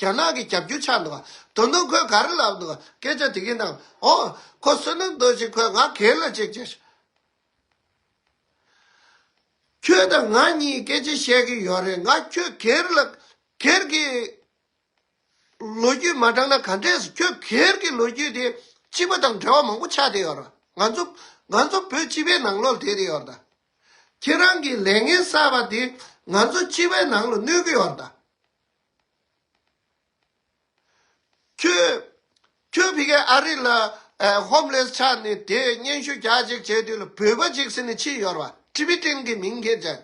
རྒྱ་ནག་གི་རྒྱབ་སྐྱོར་ཆགས་འདུག་ག་ད་དུང་ཁོས་ག་རེ་ལབ་འདུག་ག་སྐད་ཆ་དེ་གི་ནང་ཨོ་ཁོ་བསོད་ནམས་རྡོ་རྗེ་ཁོས་ང་སྒེར་ལ་གཅིག་བྱས། ཁྱོད་དང་ང་གཉིས་སྐད་ཆ་བཤད་ཀྱི་ཡོད་རེད། ང་ཁྱོད་སྒེར་ལ་སྒེར་གྱི་ལོ་རྒྱུས་མ་དྲངས་ན་ག་འདྲས། ཁྱོད་སྒེར་གྱི་ལོ་རྒྱུས་དེ་སྤྱི་པ་དང་འབྲེལ་བ་མང་པོ་ཆགས་བསྡད་ཡོད་རེད། ང་ཚོ་ང་ཚོ་བོད་སྤྱི་པའི་ནང་ལོགས་བསྡད་བསྡད་ཡོད་རེད་ད། ཁྱེད་རང་གི་ལས་ངན་བསགས་པ་དེ་ང་ཚོ་སྤྱི་པའི་ནང་ལ་གནོད་ཀྱི་ཡོད་རེད་ད། ཁྱོད་ཁྱོད་ཕ་གིའི་ཨ་རི་ལ་ཨ་ཧོམ་ལེས་ཆགས་ནས་དེ་སྙན་ཞུ་རྒྱག་ཅིག་བྱས་དུས་ལ་བོད་པ་ཅིག་ཟེར་ནས་ཕྱིན་ཡོད་རེད་བ། ཊི་བི་ཊེན་གི་མིང་འཁྱེར་ཅིག་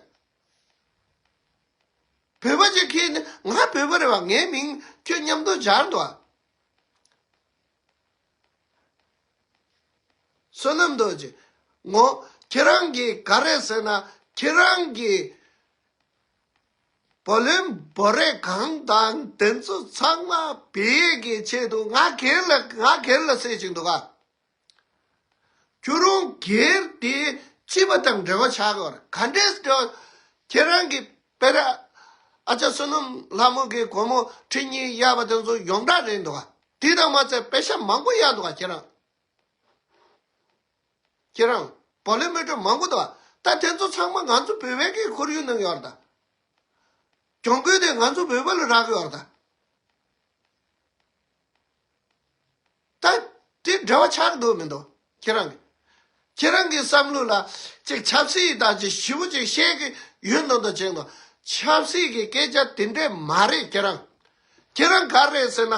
བོད་པ་ཅིག་གིས་ནི་ང་བོད་པ་རེད་བ། ངའི་མིང་ཁྱོད་མཉམ་དུ་སྦྱར་འདུག་ཨ། བསོད་ནམས་རྡོ་རྗེ། ངོ་། ཁྱེད་རང་གིས་ག་རེ་ཟེར་ན་ཁྱེད་རང་གིས་བུ་ལོན་འབོར་རེ་གང་དང་དེ་ཚོ་ཚང་མ་བེད་ཀྱི་ཆེད་དུ་ང་སྒེར་ལ་ང་སྒེར་ལ་ཟེར་བཞིན་འདུག་ག་ཁྱོད་རང་སྒེར་དེ་སྤྱི་པ་དང་འབྲེལ་བ་ཆགས་ཀྱི་ཡོད་རེད། ག་འདྲས་འབྲེལ་བ། ཁྱེད་རང་གི་དཔེར་ན་ཨ་ཅག་བསོད་ནམས་ལྷ་མོ་གི་སྒོར་མོ་ཁྲི་གཉིས་གཡར་བ་དེ་ཚོ་ཡོངས་གྲགས་རེད་འདུག་ག་དེ་དང་མ་ཚད་པེ་ཤ་མང་པོ་གཡར་འདུག་ག་ཁྱེད་རང་། ཁྱེད་རང་། བུ་ལོན་མི་སྤྲོད་མང་པོ་འདུག་ག་ད་དེ་ཚོ་ཚང་མ་ང་ཚོ་བོད་པའི་གི་ཁོར་ཡུག་ནང་ཡོད་རེད་ད། གྱོང་གུན་དེ་ང་ཚོ་བོད་པ་ལ་རག་གི་ཡོད་རེད་ད། ད་དེ་འབྲེལ་བ་ཆགས་འདུག་མི་འདུག་ཁྱེད་རང་གི་ཁྱེད་རང་གི་བསམ་བློ་ལ་ཅིག་ཆབ་སྲིད་དང་ཅིག་ཞིབ་པོ་ཅིག་བཤད་གི་ཡོད་མདོག་མདོག་བྱེད་འདུག་ཆབ་སྲིད་ཀྱི་སྐད་ཆ་དེ་འདྲས་མ་རེད་ཁྱེད་རང་། ཁྱེད་རང་ག་རེ་རེད་ཟེར་ན།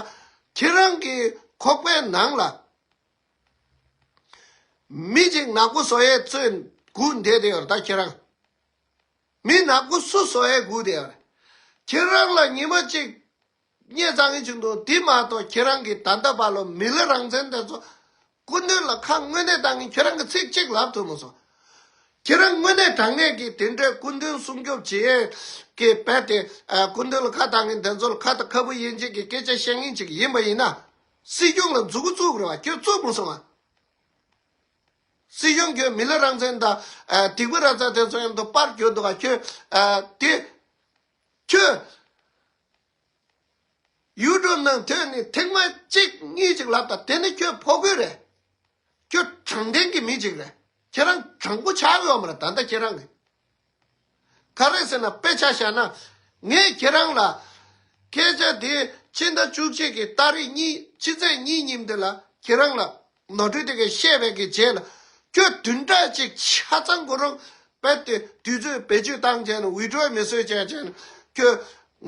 ཁྱེད་རང་གི་ཁོག་པའི་ནང་ལ་མི་ཅིག་ནག་པོ་བཟོ་ཡས་བཙོན་སྒུག་བསྡད་དེ་ཡོད་རེད་ད་ཁྱེད་རང་། མི་ནག་པོ་སུ་བཟོ་ཡས་སྒུག་བསྡད་ཡོད་རེད། ཁྱེད་རང་ལ་ཉི་མ་གཅིག་བརྙས་བཏང་གི་བྱུང་འདུག་དེ་མ་གཏོགས་ཁྱེད་རང་གིས་ད་ལྟ་བར་ལ་མི་ལུས་རང་བཙན་དེ་ཚོ་སྐུ་མདུན་ལ་ཁ་དངོས་གནས་བཏང་གི་ཁྱེད་རང་གིས་ཚིག་གཅིག་ལབ་ཐུབ་མ་སོང་། ཁྱེད་རང་དངོས་གནས་དྲང་གནས་ཀྱི་དེ་འདྲའི་སྐུ་མདུན་སྲུང་སྐྱོབ་བྱེད་ཡས་ཀྱི་དཔེ་དེ་ཨ་སྐུ་མདུན་ལ་ཁ་བཏང་མཁན་དེ་ཚོ་ལ་ཁ་དང་ཁ་སྤུ་དབྱེ་འབྱེད་ཀྱི་སྐད་ཆ་བཤད་མཁན་ཅིག་ཡིན་པ་ཡིན་ན། སྲིད་སྐྱོང་ལ་མཛུ་གུ་བཙུགས་དགོས་རེད་བ། ཁྱོད་བཙུགས་མ་སོང་ང་། སྲིད་སྐྱོང་ཁྱོད་མི་ལུས་རང་བཙན་དང་ཨ་སྡིག་པ་ར་ཙ་དེ་ཚོ་མཉམ་དུ་པར་གྱུར་འདུག་ག་ཁྱོད་ཨ་དེ་ཁྱོད་ཡུ་ཊུབ་ནང་ཐོན་ནས་ཐེངས་མ་གཅིག་གཉིས་ཅིག་ལབ་དང་དེ་ནི་ཁྱོད་ཕོ་རྒོད་རེད། ཁྱོད་དྲང་བདེན་གྱི་མི་ཅིག་རེད། ཁྱེད་རང་དྲང་པོ་ཆགས་ཡོད་མ་རེད་ད་ལྟ་ཁྱེད་རང་གི། ག་རེ་ཟེར་ན་དཔེ་ཆ་བཞག་ན། ངས་ཁྱེད་རང་ལ་སྐད་ཆ་དེ་ཕྱི་ཟླ་བཅུ་གཅིག་གི་ཏ་རིག་གཉིས་ཕྱི་ཚེས་གཉིས་ཉིན་དེ་ལ་ཁྱེད་རང་ལ་ནོར་འཁྲུལ་དེ་གས་བཤད་པའི་གི་རྗེས་ལ་ཁྱོད་བདུན་ཕྲག་གཅིག་ཆ་ཚང་ཁོ་རང་རྦད་དེ་དུས་ཚོད་བེད་སྤྱོད་བཏང་བྱས་ནས་ཝི་ཌི་ཡོ་མི་བཟོས་བྱས་བྱས་ནས་ཁྱོད་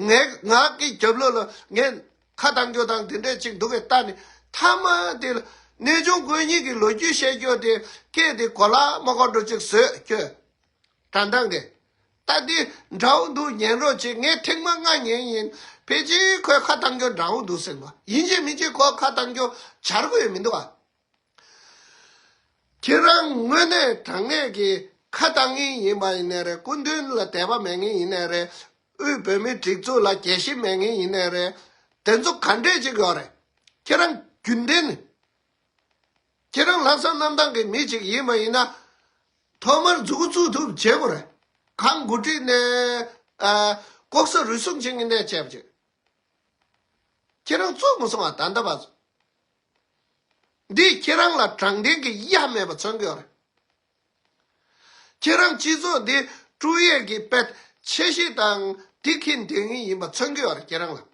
ངའི་ངག་གི་རྒྱབ་ལོགས་ལ་ངས་ཁ་བཏང་རྒྱུ་དང་དེ་འདྲས་ཅིག་འདུག་གས་ལྟ་ནས་མཐའ་མ་དེ་ལ་གནས་ཆུང་དགོན་གཉིས་ཀྱི་ལོ་རྒྱུས་བཤད་རྒྱུ་དེ་སྐད་དེ་གོ་ལ་མ་གོ་འགྲོ་ཅིག་བཟོས་ཁྱོད། དྲན་དང་གི། ད་ ཨ་འདི་འདྲ་བོ་འདུག་ཉན་རོགས་བྱེད། ངས་ཐེངས་མ་ལྔ་ཉན་ཡིན། ཕལ་ཆེར་ཁོས་ཁ་བཏང་རྒྱུ་འདྲ་བོ་འདུག་ཟེར་བ། ཡིན་གཅིག་མིན་གཅིག་ཁོ་ཁ་བཏང་རྒྱུ་བྱ་དགོས་ཡོད་མི་འདུག་ཨ། ཁྱེད་རང་དངོས་གནས་དྲང་གནས་ཀྱི་ཁ་བཏང་མཁན་ཡིན་པ་ཡིན་ནའི་རེད། སྐུ་མདུན་ལ་དད་པ་མེད་མཁན་ཡིན་ནའི་རེད། དབུས་བོད་མིའི་སྒྲིག་འཛུགས་ལ་དགྱེས་གཞི་མེད་མཁན་ཡིན་ནའི་རེད། དེ་ཚོ་ག་འདྲས་ཅིག་ཡོད་རེད། ཁྱེད་རང་རྒྱུན་ལྡན་ནི། ཁྱེད་རང་ལྷག་བསམ་རྣམ་དག་གི་མི་ཅིག་ཡིན་པ་ཡིན་ན། ཐོག་མར་མཛུབ་གུ་བཙུགས་ཐུབ་བྱེད་དགོས་རེད། གངས་དགུ་ཁྲི་ནས་ཨ་ལྐོག་ཟ་རུལ་སུངས་བྱེད་མཁན་ནས་བྱས་པ་ཅིག་ཁྱེད་རང་བཙུགས་མ་སོང་བ་ད་ལྟ་བར་དུ། འདི་ཁྱེད་རང་ལ་དྲང་བདེན་གྱི་གཡའ་མེད་པ་མཚོན་གྱི་ཡོད་རེད། ཁྱེད་རང་སྤྱི་ཚོགས་འདི་དཀྲུག་ཡས་ཀྱི་དཔེ་ཆ་ཤས་དང་འདི་ཁྱེད་འདེང་ངེས་ཡིན་པ་མཚོན་གྱི་ཡོད་རེད་ཁྱེད་རང་ལ། བྱས་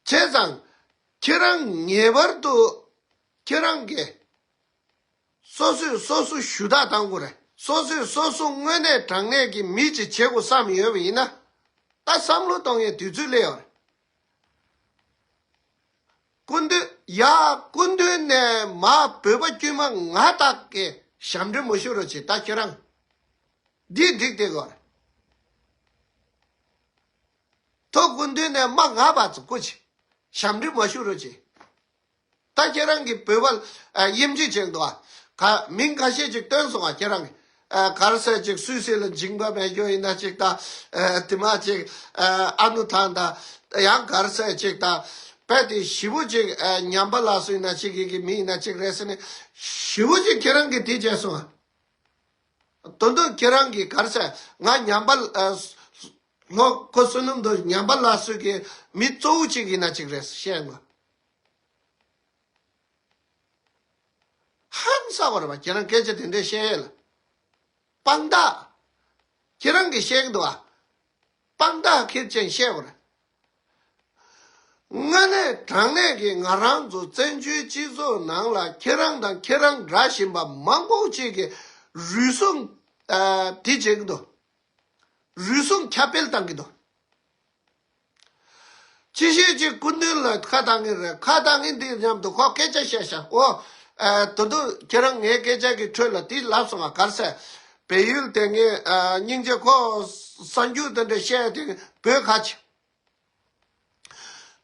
ཙང་། ཁྱེད་རང་ངེས་པར་དུ་ཁྱེད་རང་གིས་སོ་སོས་སོ་སོ་ཞུ་དག་བཏང་དགོས་རེད། སོ་སོས་སོ་སོ་དངོས་གནས་དྲང་གནས་ཀྱི་མི་ཅིག་བྱེད་དགོས་བསམ་ཡོད་པ་ཡིན་ན། ད་བསམ་བློ་གཏོང་ཡས་དུས་ཚོད་སླེབས་ཡོད་རེད། སྐུ་མདུན་ཡ། སྐུ་མདུན་ནས་མ་བོད་པ་དཀྱུས་མ་ང་དག་གི་ཞབས་འདྲེན་མ་ཞུ་རོགས་བྱེད་ད་ཁྱེད་རང་། འདི་འགྲིག་བསྡད་དགོས་རེད། ཐོག་སྐུ་མདུན་ནས་མ་ང་བ་ཚོ་སྐུ་ཅི། ཞབས་འདྲེན་མ་ཞུ་རོགས་བྱེད། ད་ཁྱེད་རང་གི་བོད་པ་ཨ་དབྱེ་འབྱེད་བྱེད་འདུག་ཨ། ག་མིང་ཁ་ཤས་ཅིག་བཏོན་སོང་ཨ་ཁྱེད་རང་གི། ཨ་ག་རེ་ཟེར་ཅིག་སུད་སི་ལ་འཇིགས་པ་མེད་རྒྱུ་ཡིན་ན་ཅིག་དང་། ཨ་དེ་མ་ཅིག་ཨ་ཨ་ནུ་ཐང་དང་། ཡང་ག་རེ་ཟེར་ཅིག་དང་། དཔེ་དེ་ཞེ་པོ་ཅིག་ཨ་ཉམས་པ་ལགས་སུ་ཡིན་ན་ཅིག་གི་གི་མི་ཡིན་ན་ཅིག་རེད་ཟེར་ནས་ཞེ་པོ་ཅིག་ཁྱེད་རང་གིས་དེ་བྱས་སོང་ཨ། དོན་དུ་ཁྱེད་རང་གིས་ག་རེ་ཟེར་ང་ཉམས་པ་ཨ་ལོ་ཁོ་བསོད་ནམས་དོ་ཉམས་པ་ལགས་སུ་གི་མི་གཙོ་བོ་ཅིག་ཡིན་ན་ཅིག་རེད་བཤད་ང་། ཧང་སང་བ་རེད་པ། ཁྱེད་རང་སྐད་ཆ་དེ་འདྲས་བཤད་ཡས་ལ། དཔང་རྟགས། ཁྱེད་རང་གིས་བཤད་ཀྱི་འདུག་ཨ། དཔང་རྟགས་ཁེར་ཅན་བཤད་དགོས་རེད། དངོས་གནས་དྲང་གནས་ཀྱི་ང་རང་ཚོ་བཙན་བྱོལ་སྤྱི་ཚོགས་ནང་ལ་ཁྱེད་རང་དང་ཁྱེད་རང་འདྲ་བཞིན་པ་མང་པོ་ཅིག་གིས་རུལ་སུངས་ཨ་དེ་བྱེད་ཀྱི་འདུག་རུལ་སུངས་ཁྱབ་སྤེལ་བཏང་གི་འདུག་ཅི་ཤེས་ཅིག་སྐུ་མདུན་ལ་ཁ་བཏང་གི་རེད། ཁ་བཏང་གི་འདི་མཉམ་དུ་ཁོ་སྐད་ཆ་བཤད་ཤག་ཨོ། ཨ་ད་དུང་ཁྱེད་རང་ངའི་སྐད་ཆ་གི་ཁྲོད་ལ་དེ་ལབ་སོང་ང་ག་རེ་ཟེར། བལ་ཡུལ་དེ་ངས་ཨ་སྙིང་རྗེ་ཁོ་གསར་འགྱུར་དེ་འདྲ་བཤད་དེ་བོད་ཁ་ཆེ།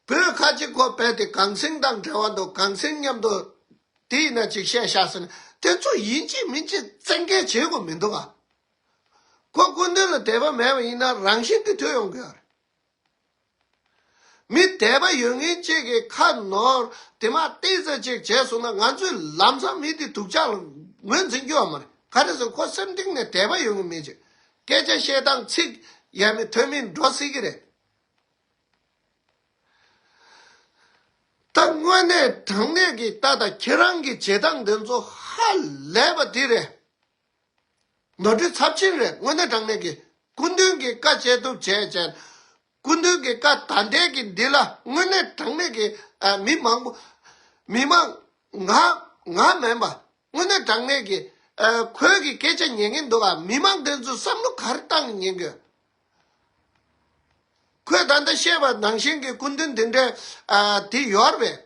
བོད་ཁ་ཆེ་ཁོ་བལ་དེ་གངས་སེང་དང་འབྲེལ་བ་འདུག་གངས་སེང་མཉམ་དུ་དེ་ཡིན་ན་ཅིག་བཤད་ཤག་ཟེར་ན་དེ་ཚོ་ཡིན་གཅིག་མིན་གཅིག་བཙན་འགེལ་བྱེད་དགོས་མི་འདུག་ག་ཁོ་སྐུ་མདུན་ལ་དད་པ་མེད་པ་ཡིན་ན་རང་བཞིན་གྱིས་ཐོས་ཡོང་གི་ཡོད་རེད། མི་དད་པ་ཡོད་མཁན་གཅིག་གིས་ཁ་ནོར་དེ་མ་ཏོག་ཙམ་ཅིག་བྱས་སོང་ན་ང་ཚོས་ལམ་སང་མི་དེ་སྡུག་ཅག་ལ་ངོས་འཛིན་རྒྱུ་ཡོད་མ་རེད། ག་རེ་ཟེར་ཁོ་སེམས་གཏིང་ནས་དད་པ་ཡོད་མཁན་མི་ཅིག་སྐད་ཆ་བཤད་སྟངས་ཚིག་ཡ་མི་ཐོན་མིན་འགྲོ་སྲིད་ཀྱི་རེད། ད་དངོས་གནས་དྲང་གནས་ཀྱི་ད་ལྟ་ཁྱེད་རང་གི་བྱེད་སྟངས་འདི་ཚོ་ཧ་ལས་པ་འདི་རེད། ནོར་འཁྲུལ་ཚབས་ཆེན་རེད། དངོས་གནས་དྲང་གནས་ཀྱི་སྐུ་མདུན་གྱི་བཀའ་བཅད་ཐུབ་བྱས་བྱས། སྐུ་མདུན་གྱི་བཀའ་ད་ལྟའི་གི་འདི་ལ་དངོས་གནས་དྲང་གནས་ཀྱི་ཨ་མི་མང་པོ། མི་མང་ང་ང་མིན་པ། དངོས་གནས་དྲང་གནས་ཀྱི་ཨ་ཁོའི་གི་སྐད་ཆ་ཉན་གྱིན་འདུག་ག་མི་མང་དེ་ཚོ་བསམ་བློ་ག་རེ་བཏང་ཉན་གྱི། ཁོས་ད་ལྟ་བཤད་པ་ནང་བཞིན་གྱི་སྐུ་མདུན་འདི་འདྲའི་ཨ་དེ་ཡོད་རེད་པས།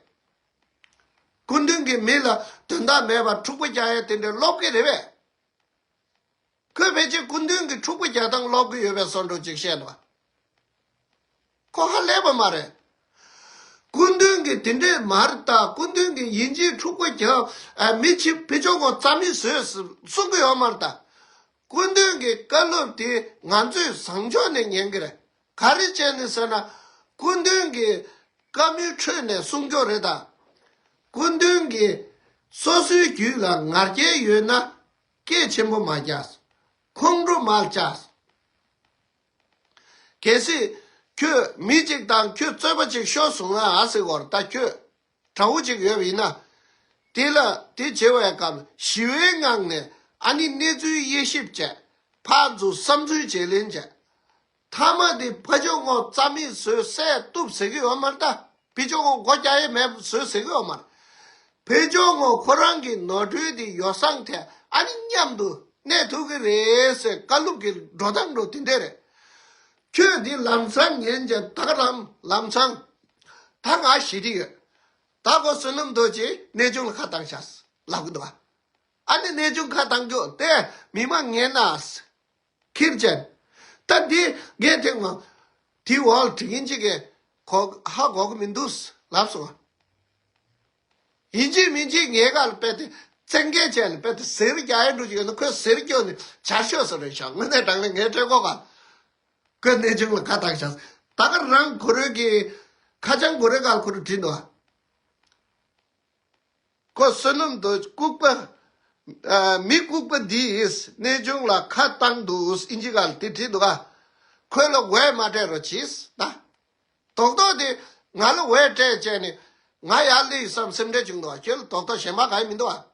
སྐུ་མདུན་གྱི་མི་ལ་དོན་དག་མེད་པར་འཁྲུག་པ་རྒྱག་ཡ་དེ་འདྲའི་སློབ་ཀྱི་རེད་པས། ཁོས་ཕལ་ཆེར་སྐུ་མདུན་གྱི་འཁྲུག་པ་རྒྱག་སྟངས་སློབ་ཀྱི་ཡོད་པའི་བཟོ་འདྲ་ཅིག་བཤད་འདུག་ཁོ་ཧ་ལས་པ་མ་རེད། སྐུ་མདུན་གྱི་དེ་འདྲས་མ་རེད་ད། སྐུ་མདུན་གྱི་ཡིན་གཅིག་འཁྲུག་པ་རྒྱག་ཨ་མི་ཕྱི་ཕི་ཕྱོགས་ངོ་རྩ་མེད་བཟོས་གསུང་གི་ཡོད་མ་རེད་ད། སྐུ་མདུན་གྱི་བཀའ་སློབ་དེ་ང་ཚོས་བཟང་ཕྱོགས་ནས་ཉན་གྱི་རེད། ག་རེ་བྱས་ནས་ཟེར་ན། སྐུ་མདུན་གྱི་བཀའ་མོལ་ཁྲོད་ནས་གསུང་སྐྱོ་རེད་ད། སྐུ་མདུན་གྱིས་སོ་སོའི་རྒྱུད་ལ་ང་རྒྱལ་ཡོད་ན་སྐད་ཆེན་པོ་མ་རྒྱག་ཁོང་ཁྲོ་མ་རྒྱག་གལ་སྲིད་ཁྱོད་མི་གཅིག་དང་ཁྱོད་རྩོད་པ་གཅིག་ཤོར་སོང་ན་ཨ་ཟེར་བར་ད་ཁྱོད་དགྲ་བོ་གཅིག་ཡོད་པ་ཡིན་ན། དེ་ལ་དེ་བྱེད་པའི་སྐབས་ཞི་བའི་ངང་ནས་ཨ་ནི་གནས་ཚུལ་དབྱེ་ཞིབ་བྱས། ཕར་ཚུར་བསམ་ཚུལ་བརྗེ་ལེན་བྱས། མཐའ་མ་དེ་ཕ་ཇོ་ངོ་རྩ་མེད་བཟོས་བསད་གཏུབ་ཟེར་གི་ཡོད་མ་རེད་ད། ཕ་ཇོ་ངོ་སྒོ་རྒྱག་ཡས་མེད་བཟོས་ཟེར་གི་ཡོད་མ་རེད། ཕ་ཇོ་ངོ་ཁོ་རང་གི་ནོར་འཁྲུལ་དེ་ཡོ་བསྲང་ཐད་ཨ་ནི་མཉམ་དུ་གནས་ཐུབ་ཀྱི་རེད་ཟེར་བཀའ་སློབ་ཀྱི་འགྲོ་སྟངས་འགྲོ་དེ་འདྲས་རེད། ཁྱོད་འདི་ལམ་སང་ཉན་ཅན་ད་ག་ལམ་ལམ་སང་ད་ང་ཞི་བདེ་ཡོད། ད་ཁོ་བསོད་ནམས་རྡོ་རྗེ་གནས་ཆུང་ལ་ཁ་བཏང་ཤག་ལབ་གི་འདུག་བ། ཨ་ནི་གནས་ཆུང་ཁ་བཏང་རྒྱུ་དེ་མི་མང་ངན་ན། ཁིར་ཅན། ད་འདི་ངས་དེ་ངོ་དེ་འོག་དྲི་གིན་ཅིག་གི་གོ་ཧ་གོ་གི་མི་འདུག་ལབ་སོང་། ཡིན་གཅིག་མིན་གཅིག་ངའི་ག་ལ་དཔེ་དེ་བཙན་སྐད་བྱས་ལ་དཔེ་དེ་ཟེར་རྒྱག་ཡ་འགྲོ་གི་ཡོད་ན་ཁོས་ཟེར་སྐྱོ་ནི་བྱར་ཤོག་ཟེར་རེད་ཤག་དངོས་གནས་དྲང་གནས་ངའི་གྲོད་ཁོག་ག་ཁོས་གནས་ཆུང་ལ་ཁ་བཏགས་ཤག་ད་ག་རང་ཁོ་རོས་ཀྱི་ཁ་བྱང་ཁོ་རོའི་ག་ལ་ཁོ་རོས་བྲིས་འདུག་ཁོ་བསོད་ནམས་དུ་ལྐུགས་པ། ཨ། མི་ལྐུགས་པ་འདིས་གནས་ཆུང་ལ་ཁ་བཏང་འདུག་ཨིན་ཇི་ག་ལ་དེ་བྲིས་འདུག་ག་ཁོས་ལ་འོས་མ་སྤྲད་རོགས་གྱིས་ད། རྡོག་རྡོག་དེ་ང་ལ་འོས་སྤྲད་བྱས་ནས་ང་ཡར་སླེབས་བསམ་སེམས་ཁྲལ་བྱུང་འདུག་ག་ཁྱོད་ལ་རྡོག་རྡོག་གཞན་པ་གང་ཡང་མི་འདུག་ག་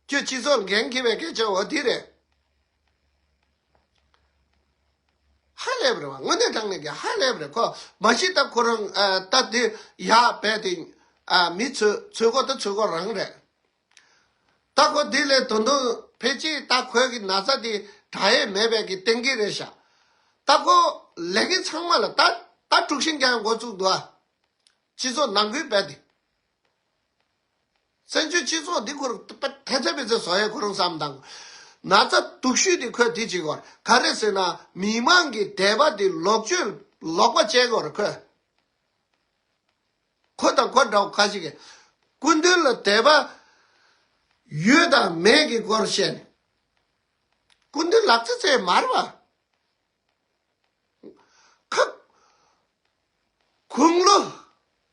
ཁྱོད་སྤྱི་ཚོགས་འགན་འཁྱེར་བའི་སྐད་ཆ་འོ་དེ་རེད། ཧ་ལས་པ་རེད་བ། དངོས་གནས་དྲང་གནས་ཀྱི་ཧ་ལས་པ་རེད་ཁོ། མ་གཞི་ད་ཁོ་རང་ཨ་ད་དེ་ཡག་བས་དེ་ཨ་མི་ཚོས་ཚོས་གོ་ད་ཚོས་གོ་རང་རེད། ད་ཁོ་དེ་ལས་དོན་དུ་ཕལ་ཆེར་ད་ཁོའི་གི་ན་ཚ་དེ་དྲག་ཡས་མེད་པའི་གི་གཏན་འཁེལ་རེད་ཤག་ད་ཁོ་ལས་འགན་ཚང་མ་ལ་ད་ད་དཀྲུག་ཤིང་རྒྱག་འགོ་བཙུགས་འདུག་ཨ། སྤྱི་ཚོགས་ནང་ཁུལ་བས་དེ། བཙན་བྱོལ་སྤྱི་ཚོགས་འདི་ཁོར་ཐེ་ཚེ་བེ་ཚེ་བཟོ་ཡས་ཁོ་རང་བསམ་དང་། ན་ཚ་སྡུག་ཤོས་དེ་ཁོས་དེ་བྱེད་དགོས་ག་རེ་ཟེར་ན་མི་མང་གི་དད་པ་དེ་ལོག་སྤྱོད་ལོག་པ་བྱེད་དགོས་ཁོས། ཁོ་དང་ཁོ་འདྲ་བོ་ཁ་ཅིག་གིས་སྐུ་མདུན་ལ་དད་པ་ཡོད་དང་མེད་ཀྱི་སྐོར་བཤད་ནས། སྐུ་མདུན་ལག་ཙེ་ཙེ་མར་བ། ཁ། དགུང་ལོ་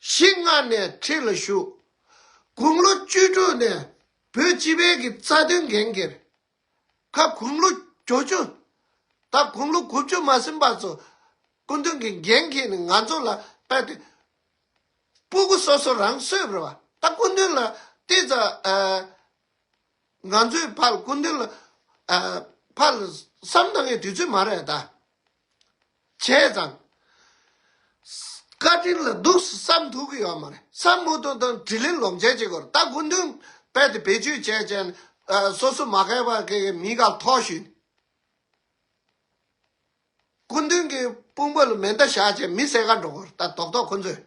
བཞི་ལྔ་ནས་ཁྲི་ལ་བཞུགས། དགུང་ལོ་བཅུ་དྲུག་ནས་བོད་སྤྱི་པའི་གི་རྩ་དོན་འགན་འཁྱེར། ཁ་དགུང་ལོ་བཅུ་བཅུ། ད་དགུང་ལོ་དགུ་བཅུ་མ་ཟིན་པ་ཚོ་སྐུ་མདུན་གྱི་འགན་འཁྱེར་ནས་ང་ཚོ་ལ་དཔེ་དེ་སྤུ་གུ་སོ་སོ་རང་གསོས་པ་རེད་བ། ད་སྐུ་མདུན་ལ་ཏི་ཙ་ཨ། ང་ཚོའི་ཕར་སྐུ་མདུན་ལ་ཨ། ཕར་བསམ་བཏང་ཡའི་དུས་ཚོད་མ་རེད་ད། བྱས་ཙང་། བཀའ་དྲིན་ལ་འདུག་བསམ་ཐུབ་ཀྱི་ཡོད་མ་རེད། བསམ་མི་ཐུབ་དང་དྲིན་ལན་ལོག་འཇལ་བྱེད་དགོས་རེད། ད་སྐུ་མདུན་དཔེ་དེ་བེད་སྤྱོད་བྱས་བྱས་ཨ། སོ་སོ་མ་མཁས་པ་གི་མི་ག་ཐོག་ཞུས། སྐུ་མདུན་གྱི་དཔུང་པ་ལ་མེ་མདའ་བཞག་བྱས་མི་བསད་ག་འགྲོ་གི་རེད་ད་རྡོག་རྡོག་ཁོ་ཚོས།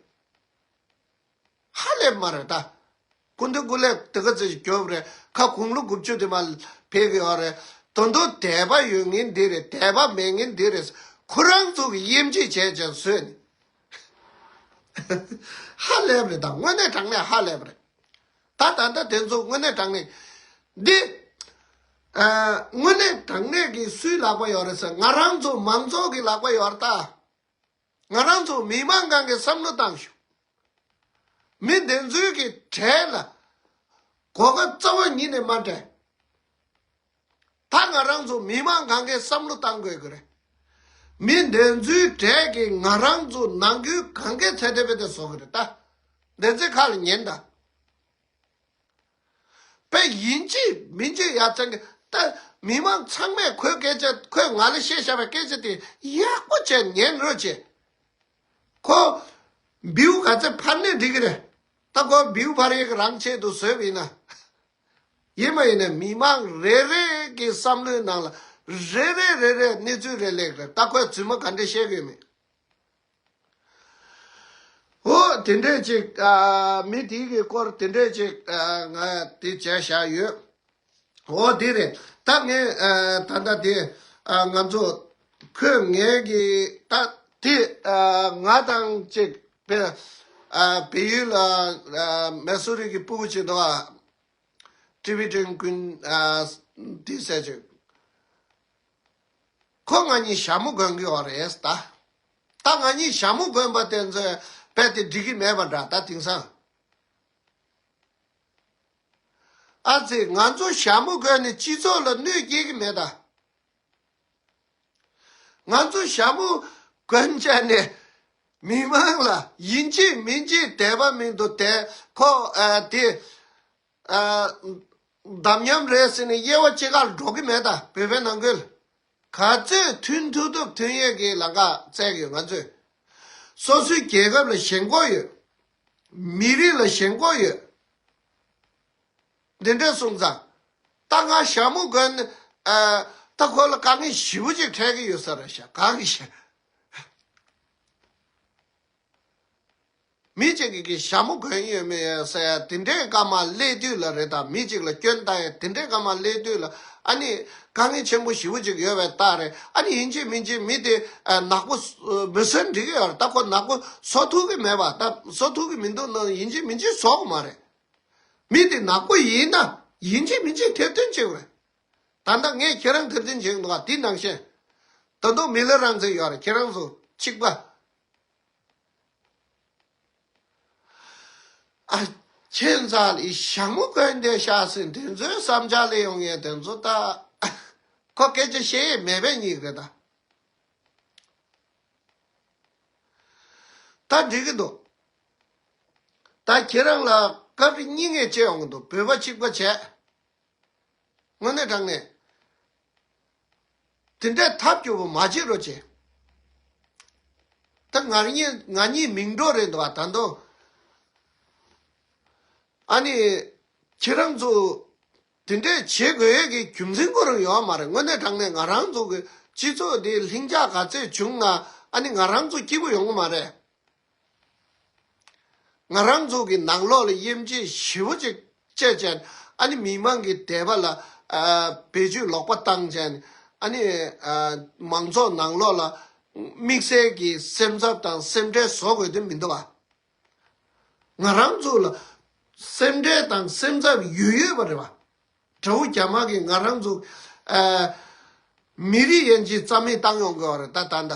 ཧ་ལས་མ་རེད་ད། སྐུ་མདུན་སྐུ་ལས་དེ་ག་ཚོད་ཞིག་རྒྱོབ་རེད། ཁ་དགུང་ལོ་དགུ་བཅུ་དེ་མ་ཕེབས་ཀྱི་ཡོད་རེད། དོན་དུ་དད་པ་ཡོད་ངན་འདི་རེད། དད་པ་མེད་ངན་འདི་རེད། ཁོ་རང་ཚོ་གི་དབྱེ་འབྱེད་བྱས་བྱས་བཟོས་ནས། ཧ་ལས་པ་རེད་ད། དངོས་གནས་དྲང་གནས་ཧ་ལས་པ་རེད། ད་ད་ལྟ་དེ་ཚོ་དངོས་གནས་དྲང་གནས་འདི། ཨ། དངོས་གནས་དྲང་གནས་ཀྱི་སུའི་ལག་པ་ཡོད་རེད་ཟེར། ང་རང་ཚོ་མང་ཚོགས་ཀྱི་ལག་པ་ཡོད་རེད་ད། ང་རང་ཚོ་མི་མང་གང་གི་བསམ་བློ་བཏང་ཤོག་མི་འདི་ཚོའི་གི་གྲས་ལ་གོ་སྐབས་རྩ་བ་ཉིད་ནས་མ་སྤྲད། ད་ང་རང་ཚོ་མི་མང་གང་གའི་བསམ་བློ་བཏང་དགོས་ཀྱི་རེད། མི་འདི་ཚོའི་གྲས་ཀྱིས་ང་རང་ཚོ་ནང་ཁུལ་གང་གའི་ཚད་ལྡན་པའི་དེ་བཟོ་གི་རེད་ད། འདི་ཚོའི་ཁ་ལ་ཉན་ད། དཔེ་ཡིན་གཅིག་མིན་གཅིག་ཡ་ཚང་གི་ད་མི་མང་ཚང་མས་ཁོའི་སྐད་ཆ་ཁོས་ང་ལ་བཤད་བཞག་པའི་སྐད་ཆ་དེ་ཡག་པོ་བྱས་ཉན་རོགས་བྱེད། ཁོ་བིའུ་ག་ཚད་འཕར་ནས་འགྲིག་གི་རེད། ད་ཁོ་བིའུ་འཕར་ཡས་ཀྱི་རང་ཆེད་དུ་བཟོས་པ་ཡིན་ན། ཡིན་མ་ཡིན་ན་མི་མང་རེ་རེ་གི་བསམ་བློའི་ནང་ལ་རེ་རེ་རེ་རེ་གནས་ཚུལ་རེ་སླེབས་རེད། ད་ཁོས་རྫུན་མ་ག་འདྲ་བཤད་གི་ཡོད་མེད། འོ་དེ་འདྲས་ཅིག་ཨ། མི་དེ་གི་སྐོར་དེ་འདྲས་ཅིག་ཨ། ང་དེ་བྱས་བཞག་ཡོད། འོ་དེ་རེད། ད་ངས་ཨ། ད་ལྟ་དེ་ཨ། ང་ཚོ་ཁོས་ངའི་གི་ད་དེ་ཨ། ང་དང་ཅིག་བེ་ཨ། བལ་ཡུལ་ལ་ཨ། མེ་སོ་རི་གི་སྤུ་གུ་ཅིག་འདུག་ཨ། ཊི་བི་ཀྲིན་ཀུན་ཨ། དེ་ཟེར་ཅིག་ཁོ་ང་གཉིས་ཞྭ་མོ་གོན་གི་ཡོད་རེད་ད། ད་ང་གཉིས་ཞྭ་མོ་གོན་པ་དེ་ཚོས་དཔེ་དེ་འགྲིག་གི་མེད་པ་འདྲ་ད་དེང་སང་། ཨ་ཙི་ང་ཚོ་ཞྭ་མོ་གོན་ནས་སྤྱི་ཚོགས་ལ་གནོད་སྐྱེལ་གི་མེད་ད། ང་ཚོ་ཞྭ་མོ་གོན་བྱས་ནས་མི་མང་ལ་ཡིན་གཅིག་མིན་གཅིག་དད་པ་མིན་འདུག་དེ་ཁོ་ཨ། དེ་ཨ། འདམ་ཉམས་རེད་ཟེར་ནས་དབྱེ་བ་ཕྱེ་གར་འགྲོ་གི་མེད་ད། བོད་པའི་ནང་ཁུལ་ག་ཚོད་མཐུན་ཐུབ་ཐུབ་མཐུན་ཡས་ཀྱི་ལམ་ཁ་བཙལ་གི་ཡོད་ང་ཚོས། སོ་སོའི་རྒྱལ་ཁབ་ལ་ཞེན་ཁོག་ཡོད། མི་རིགས་ལ་ཞེན་ཁོག་ཡོད། འདི་འདྲས་སོང་ཙང་། ད་ང་ཞྭ་མོ་གོན་ནས་ཨ། ད་ཁོ་ལ་དཀའ་ངལ་ཞེ་པོ་ཅིག་འཕྲད་ཀྱི་ཡོད་ས་རེད་ཤག་ག་གི་ཤག་མི་གཅིག་གིས་ཞྭ་མོ་གོན་ཡོད་མེད་ཟེར་ཡ་དེ་འདྲའི་སྐར་མ་སླེབས་དུས་ལ་རེད། ད་མི་གཅིག་ལ་སྐྱོན་བཏང་ཡ་དེ་འདྲའི་སྐར་མ་སླེབས་དུས་ལ་ཨ་ནི་དཀའ་ངལ་ཆེན་པོ་ཞེ་པོ་ཅིག་ཡོད་པའི་རྟགས་རེད། ཨ་ནི་ཡིན་གཅིག་མིན་གཅིག་མི་དེ་ཨ་ནག་པོ་བཟོ་མི་བཟོས་འགྲིག་གི་ཡོད་རེད། ད་ཁོ་ནག་པོ་བཟོ་ཐུབ་ཀྱི་མེད་པ། ད་བཟོ་ཐུབ་ཀྱི་མི་འདུག་ན་ཡིན་གཅིག་མིན་གཅིག་བཟོ་དགོས་མ་རེད། མི་དེ་ནག་པོ་ཡིན་ན་ཡིན་གཅིག་མིན་གཅིག་ཐེར་འདོན་བྱེད་དགོས་རེད། ད་ལྟ་ངས་ཁྱེད་རང་ཐེར་འདོན་བྱེད་འདུག་ག་དེ་ནང་བཞིན། ད་དུང་མི་ལ་རང་བཙན་ཡོད་རེད། ཁྱེད་རང་ཚོ་གཅིག་པ། ཨ། ཁྱེད་ཚོ་ལ་ཞྭ་མོ་གོན་བསྡད་ཤག་ཟེར་དེ་ཚོའི་བསམ་འཆར་ལས་ཡོང་ཡས་དེ་ཚོ་ད་ཁོ་སྐད་ཆ་བཤད་ཡས་མེད་པའི་གཉིས་རེད་ད། ད་འགྲིག་གི་འདུག་ད་ཁྱེད་རང་ལ་སྐབས་རེ་གཉིས་ངས་བྱས་ཡོང་གི་འདུག་བོད་པ་གཅིག་པ་བྱས། དངོས་གནས་དྲང་གནས། དེ་འདྲའི་ཐབས་སྐྱོ་པོ་མ་བྱེད་རོགས་བྱེད། ད་ང་གཉིས་ང་གཉིས་མིང་འགྲོ་རེད་འདུག་བ་ད་དུང་། ཨ་ནི། ཁྱེད་རང་ཚོ། དེ་འདྲས་བྱེད་དགོས་ཡས་ཀྱི་རྒྱུ་མཚན་ཁོ་རང་ཡོད་མ་རེད། དངོས་གནས་དྲང་གནས་ང་རང་ཚོ་གི་སྤྱི་ཚོགས་འདི་ལྷིང་འཇགས་ག་ཚད་བྱུང་ན་ཨ་ནི་ང་རང་ཚོ་སྐྱིད་པོ་ཡོང་གི་མ་རེད། ང་རང་ཚོ་གི་ནང་ལོགས་ལ་དབྱེ་འབྱེད་ཞེ་པོ་ཅིག་བྱས་བྱས་ཨ་ནི་མི་མང་གི་དད་པ་ལ་ཨ་བེད་སྤྱོད་ལོག་པ་བཏང་བྱས་ཨ་ནི་ཨ་མང་ཚོགས་ནང་ལོགས་ལ་དམིགས་བསལ་གྱི་སེམས་འཚབ་དང་སེམས་ཁྲལ་བཟོ་དགོས་དོན་མི་འདུག་བ། ང་རང་ཚོ་ལ་སེམས་ཁྲལ་དང་སེམས་འཚབ་ཡོད་ཡོད་པ་རེད་བ། དགྲ་བོ་རྒྱ་དམར་གྱིས་ང་རང་ཚོ་ཨ་མི་རིགས་ཡན་ཆད་རྩ་མེད་བཏང་ཡོང་གི་བ་རེད་ད་ད་ལྟ།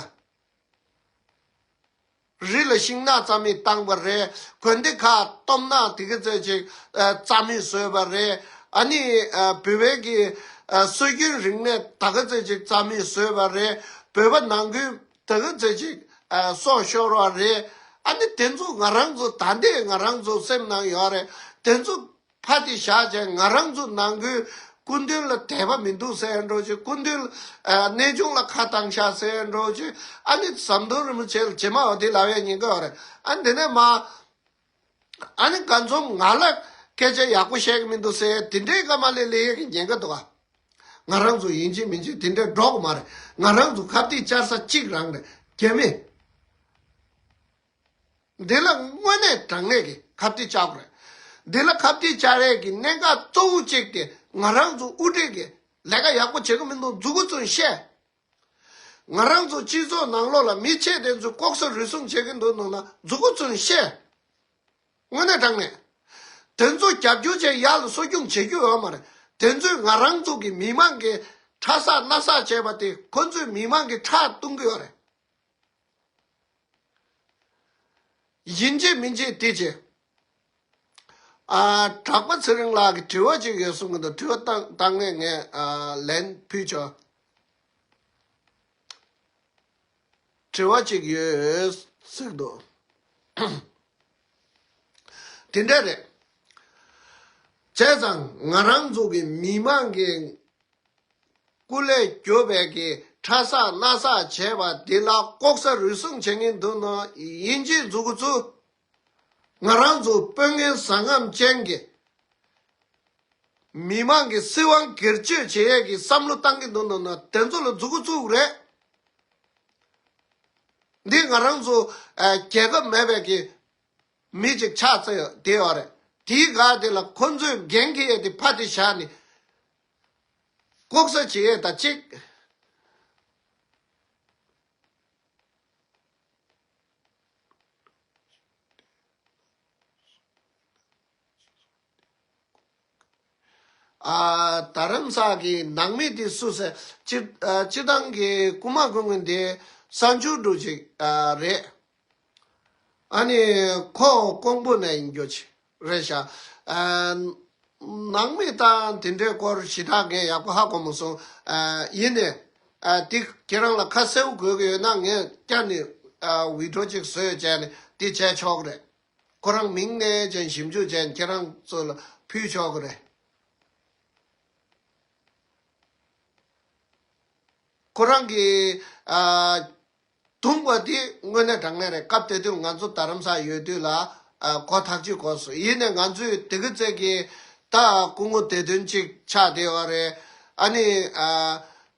རི་ལ་ཤིང་ནགས་རྩ་མེད་བཏང་བ་རེད། དགོན་སྡེ་ཁག་སྟོབས་ནག་དེ་ག་ཚོད་ཅིག་ཨ་རྩ་མེད་བཟོས་པ་རེད། ཨ་ནི་ཨ་བོད་པའི་གི་ཨ་སྲོལ་རྒྱུན་རིག་གནས་ད་ག་ཚོད་ཅིག་རྩ་མེད་བཟོས་པ་རེད། བོད་པ་ནང་ཁུལ་ད་ག་ཚོད་ཅིག་ཨ་སྲོག་ཤོར་བ་རེད། ཨ་ནི་དེ་ཚོ་ང་རང་ཚོ་ད་ལྟའི་ང་རང་ཚོ་སེམས་ནང་ཡོད་རེད། དེ་ཚོ་ཕ་དེ་བཞག་བྱས་ང་རང་ཚོ་ནང་ཁུལ་སྐུ་མདུན་ལ་དད་པ་མི་འདུག་ཟེར་འགྲོ་ཅིག་སྐུ་མདུན་ལ་ཨ་གནས་ཆུང་ལ་ཁ་བཏང་ཤག་ཟེར་འགྲོ་ཅིག་ཨ་ནི་ཟམ་གདོང་རིན་པོ་ཆེ་ལ་རྗེས་མ་འོ་དེ་ལབ་ཡ་ཉེན་ཁ་ཡོད་རེད། ཨ་ནི་དེ་ནས་མ། ཨ་ནི་ག་ཚོད་ང་ལ་སྐད་ཆ་ཡག་པོ་བཤད་གི་མི་འདུག་ཟེར་དེ་འདྲའི་སྐར་མ་ལས་ལས་ཡས་ཀྱི་ཉེན་ཁ་འདུག་ཨ། ང་རང་ཚོ་ཡིན་གཅིག་མིན་གཅིག་དེ་འདྲའི་འགྲོ་གི་མ་རེད། ང་རང་ཚོ་ཁ་གཏད་བཅར་ས་གཅིག་རང་རེད། རྒྱ་མི། འདི་ལ་དངོས་གནས་དྲང་གནས་ཀྱི་ཁ་གཏད་བཅར་དགོས་རེད། འདི་ལ་ཁ་གཏད་བཅར་ཡས་ཀྱི་གནད་འགག་གཙོ་བོ་གཅིག་དེ་ང་རང་ཚོ་དབུ་ཁྲིད་ཀྱི་ལས་ཀ་ཡག་པོ་བྱེད་གི་མི་འདུག་མཛུབ་གུ་ཙམ་བཤད། ང་རང་ཚོ་སྤྱི་ཚོགས་ནང་ལོགས་ལ་མི་ཆེ་དེ་ཚོས་ལྐོག་ཟ་རུལ་སུངས་བྱེད་ཀྱི་འདུག་ནང་ན་མཛུབ་གུ་ཙམ་བཤད། དངོས་གནས་དྲང་གནས། དེ་ཚོ་རྒྱབ་སྐྱོར་བྱས་ཡར་ལ་གསོ་སྐྱོང་བྱེད་རྒྱུ་ཡོད་མ་རེད། དེ་ཚོས་ང་རང་ཚོ་གི་མི་མང་གི་ཁྲག་ཟ་སྣ་ཟ་བྱས་པ་དེ་ཁོ་ཚོས་མི་མང་གི་ཁྲག་བཏུང་གི་ཡོད་རེད། ཡིན་གཅིག་མིན་གཅིག་དེ་བྱས། ཨ། གྲགས་པ་ཚེ་རིང་ལགས་ཀྱིས་དྲི་བ་ཅིག་ཡོད་གསུང་གི་འདུག་དྲི་བ་བཏང་བཏང་ནས་ངས་ཨ་ལན་ཕུལ་ཆོག་དྲི་བ་ཅིག་ཡོད་ཟེར་འདུག་དེ་འདྲ་རེད། བྱས་ཙང་ང་རང་ཚོ་གི་མི་མང་གི་སྐུ་ལས་གྱུར་པའི་གི་ཁྲག་ཟ་སྣ་ཟ་བྱས་པ་འདི་ལ་ལྐོག་ཟ་རུལ་སུངས་བྱེད་མཁན་འདུག་ན་ཡིན་གཅིག་མཛུབ་གུ་བཙུགས། ང་རང་ཚོ་དཔོན་ངན་བཟང་ངན་ཅན་གྱི་མི་མང་གི་སྲིད་དབང་སྒེར་གཅོད་བྱེད་ཡས་ཀྱི་བསམ་བློ་བཏང་གི་འདུག་ན་ན་དེ་ཚོ་ལ་མཛུབ་གུ་བཙུགས་རེད། འདི་ང་རང་ཚོ་ཨ་རྒྱལ་ཁབ་མེད་པའི་གི་མི་ཅིག་ཆགས་ཚར་ཡོད་དེ་ཡོད་རེད། དེའི་སྒང་དེ་ལ་ཁོ་ཚོས་འགན་འཁྱེར་ཡས་དེ་ཕ་དེ་བཞག་ནས་ལྐོག་ཟ་བྱེད་ཡས་དང་གཅིག་ཨ། རྡ་རམ་ས་གི་ནང་མི་དེ་སུ་ཟེར། སྤྱིར་ཨ་སྤྱིར་བཏང་གི་རྐུ་མ་རྐུ་མཁན་དེ་གསར་འབྱོར་འདྲ་ཅིག་ཨ་རེད། ཨ་ནི་ཁོ་ཀོང་པོ་ནས་ཡིན་རྒྱུ་ཅིག་རེད་ཤག་ཨ། ནང་མི་དང་དེ་འདྲའི་སྐོར་ཞེ་དྲག་ངས་ཡག་པོ་ཧ་གོ་མ་སོང་། ཨ་ཡིན་ནའི་ཨ་དེ་ཁྱེད་རང་ལ་ཁ་གསལ་པོ་དགོས་ཀྱི་ཡོད་ན་ངས་བསྐྱར་ནས་ཨ་བི་ཌི་ཡོ་ཅིག་བཟོས་བྱས་ནས་དེ་བྱས་ཆོག་གི་རེད། ཁོ་རང་མིང་ནས་ཅན་ཞིབ་འཇུག་བྱས་ནས་ཁྱེད་རང་ཚོ་ལ་ཕུལ་ཆོག་གི་རེད། ཁོ་རང་གིས་ཨ་བརྡུངས་པ་དེ་དངོས་གནས་དྲང་གནས་རེད། སྐབས་དེ་དུས་ང་ཚོ་རྡ་རམ་ས་ཡོད་དུས་ལ་ཨ་གོ་ཐག་ཆོད་གོ་སོང་། ཡིན་ནའི་ང་ཚོས་དེ་གི་ཚད་ཀྱི་ད་སྐུ་ངོ་བདེ་དོན་གཅིག་ཆགས་བསྡད་ཡོད་རེད། ཨ་ནི་ཨ་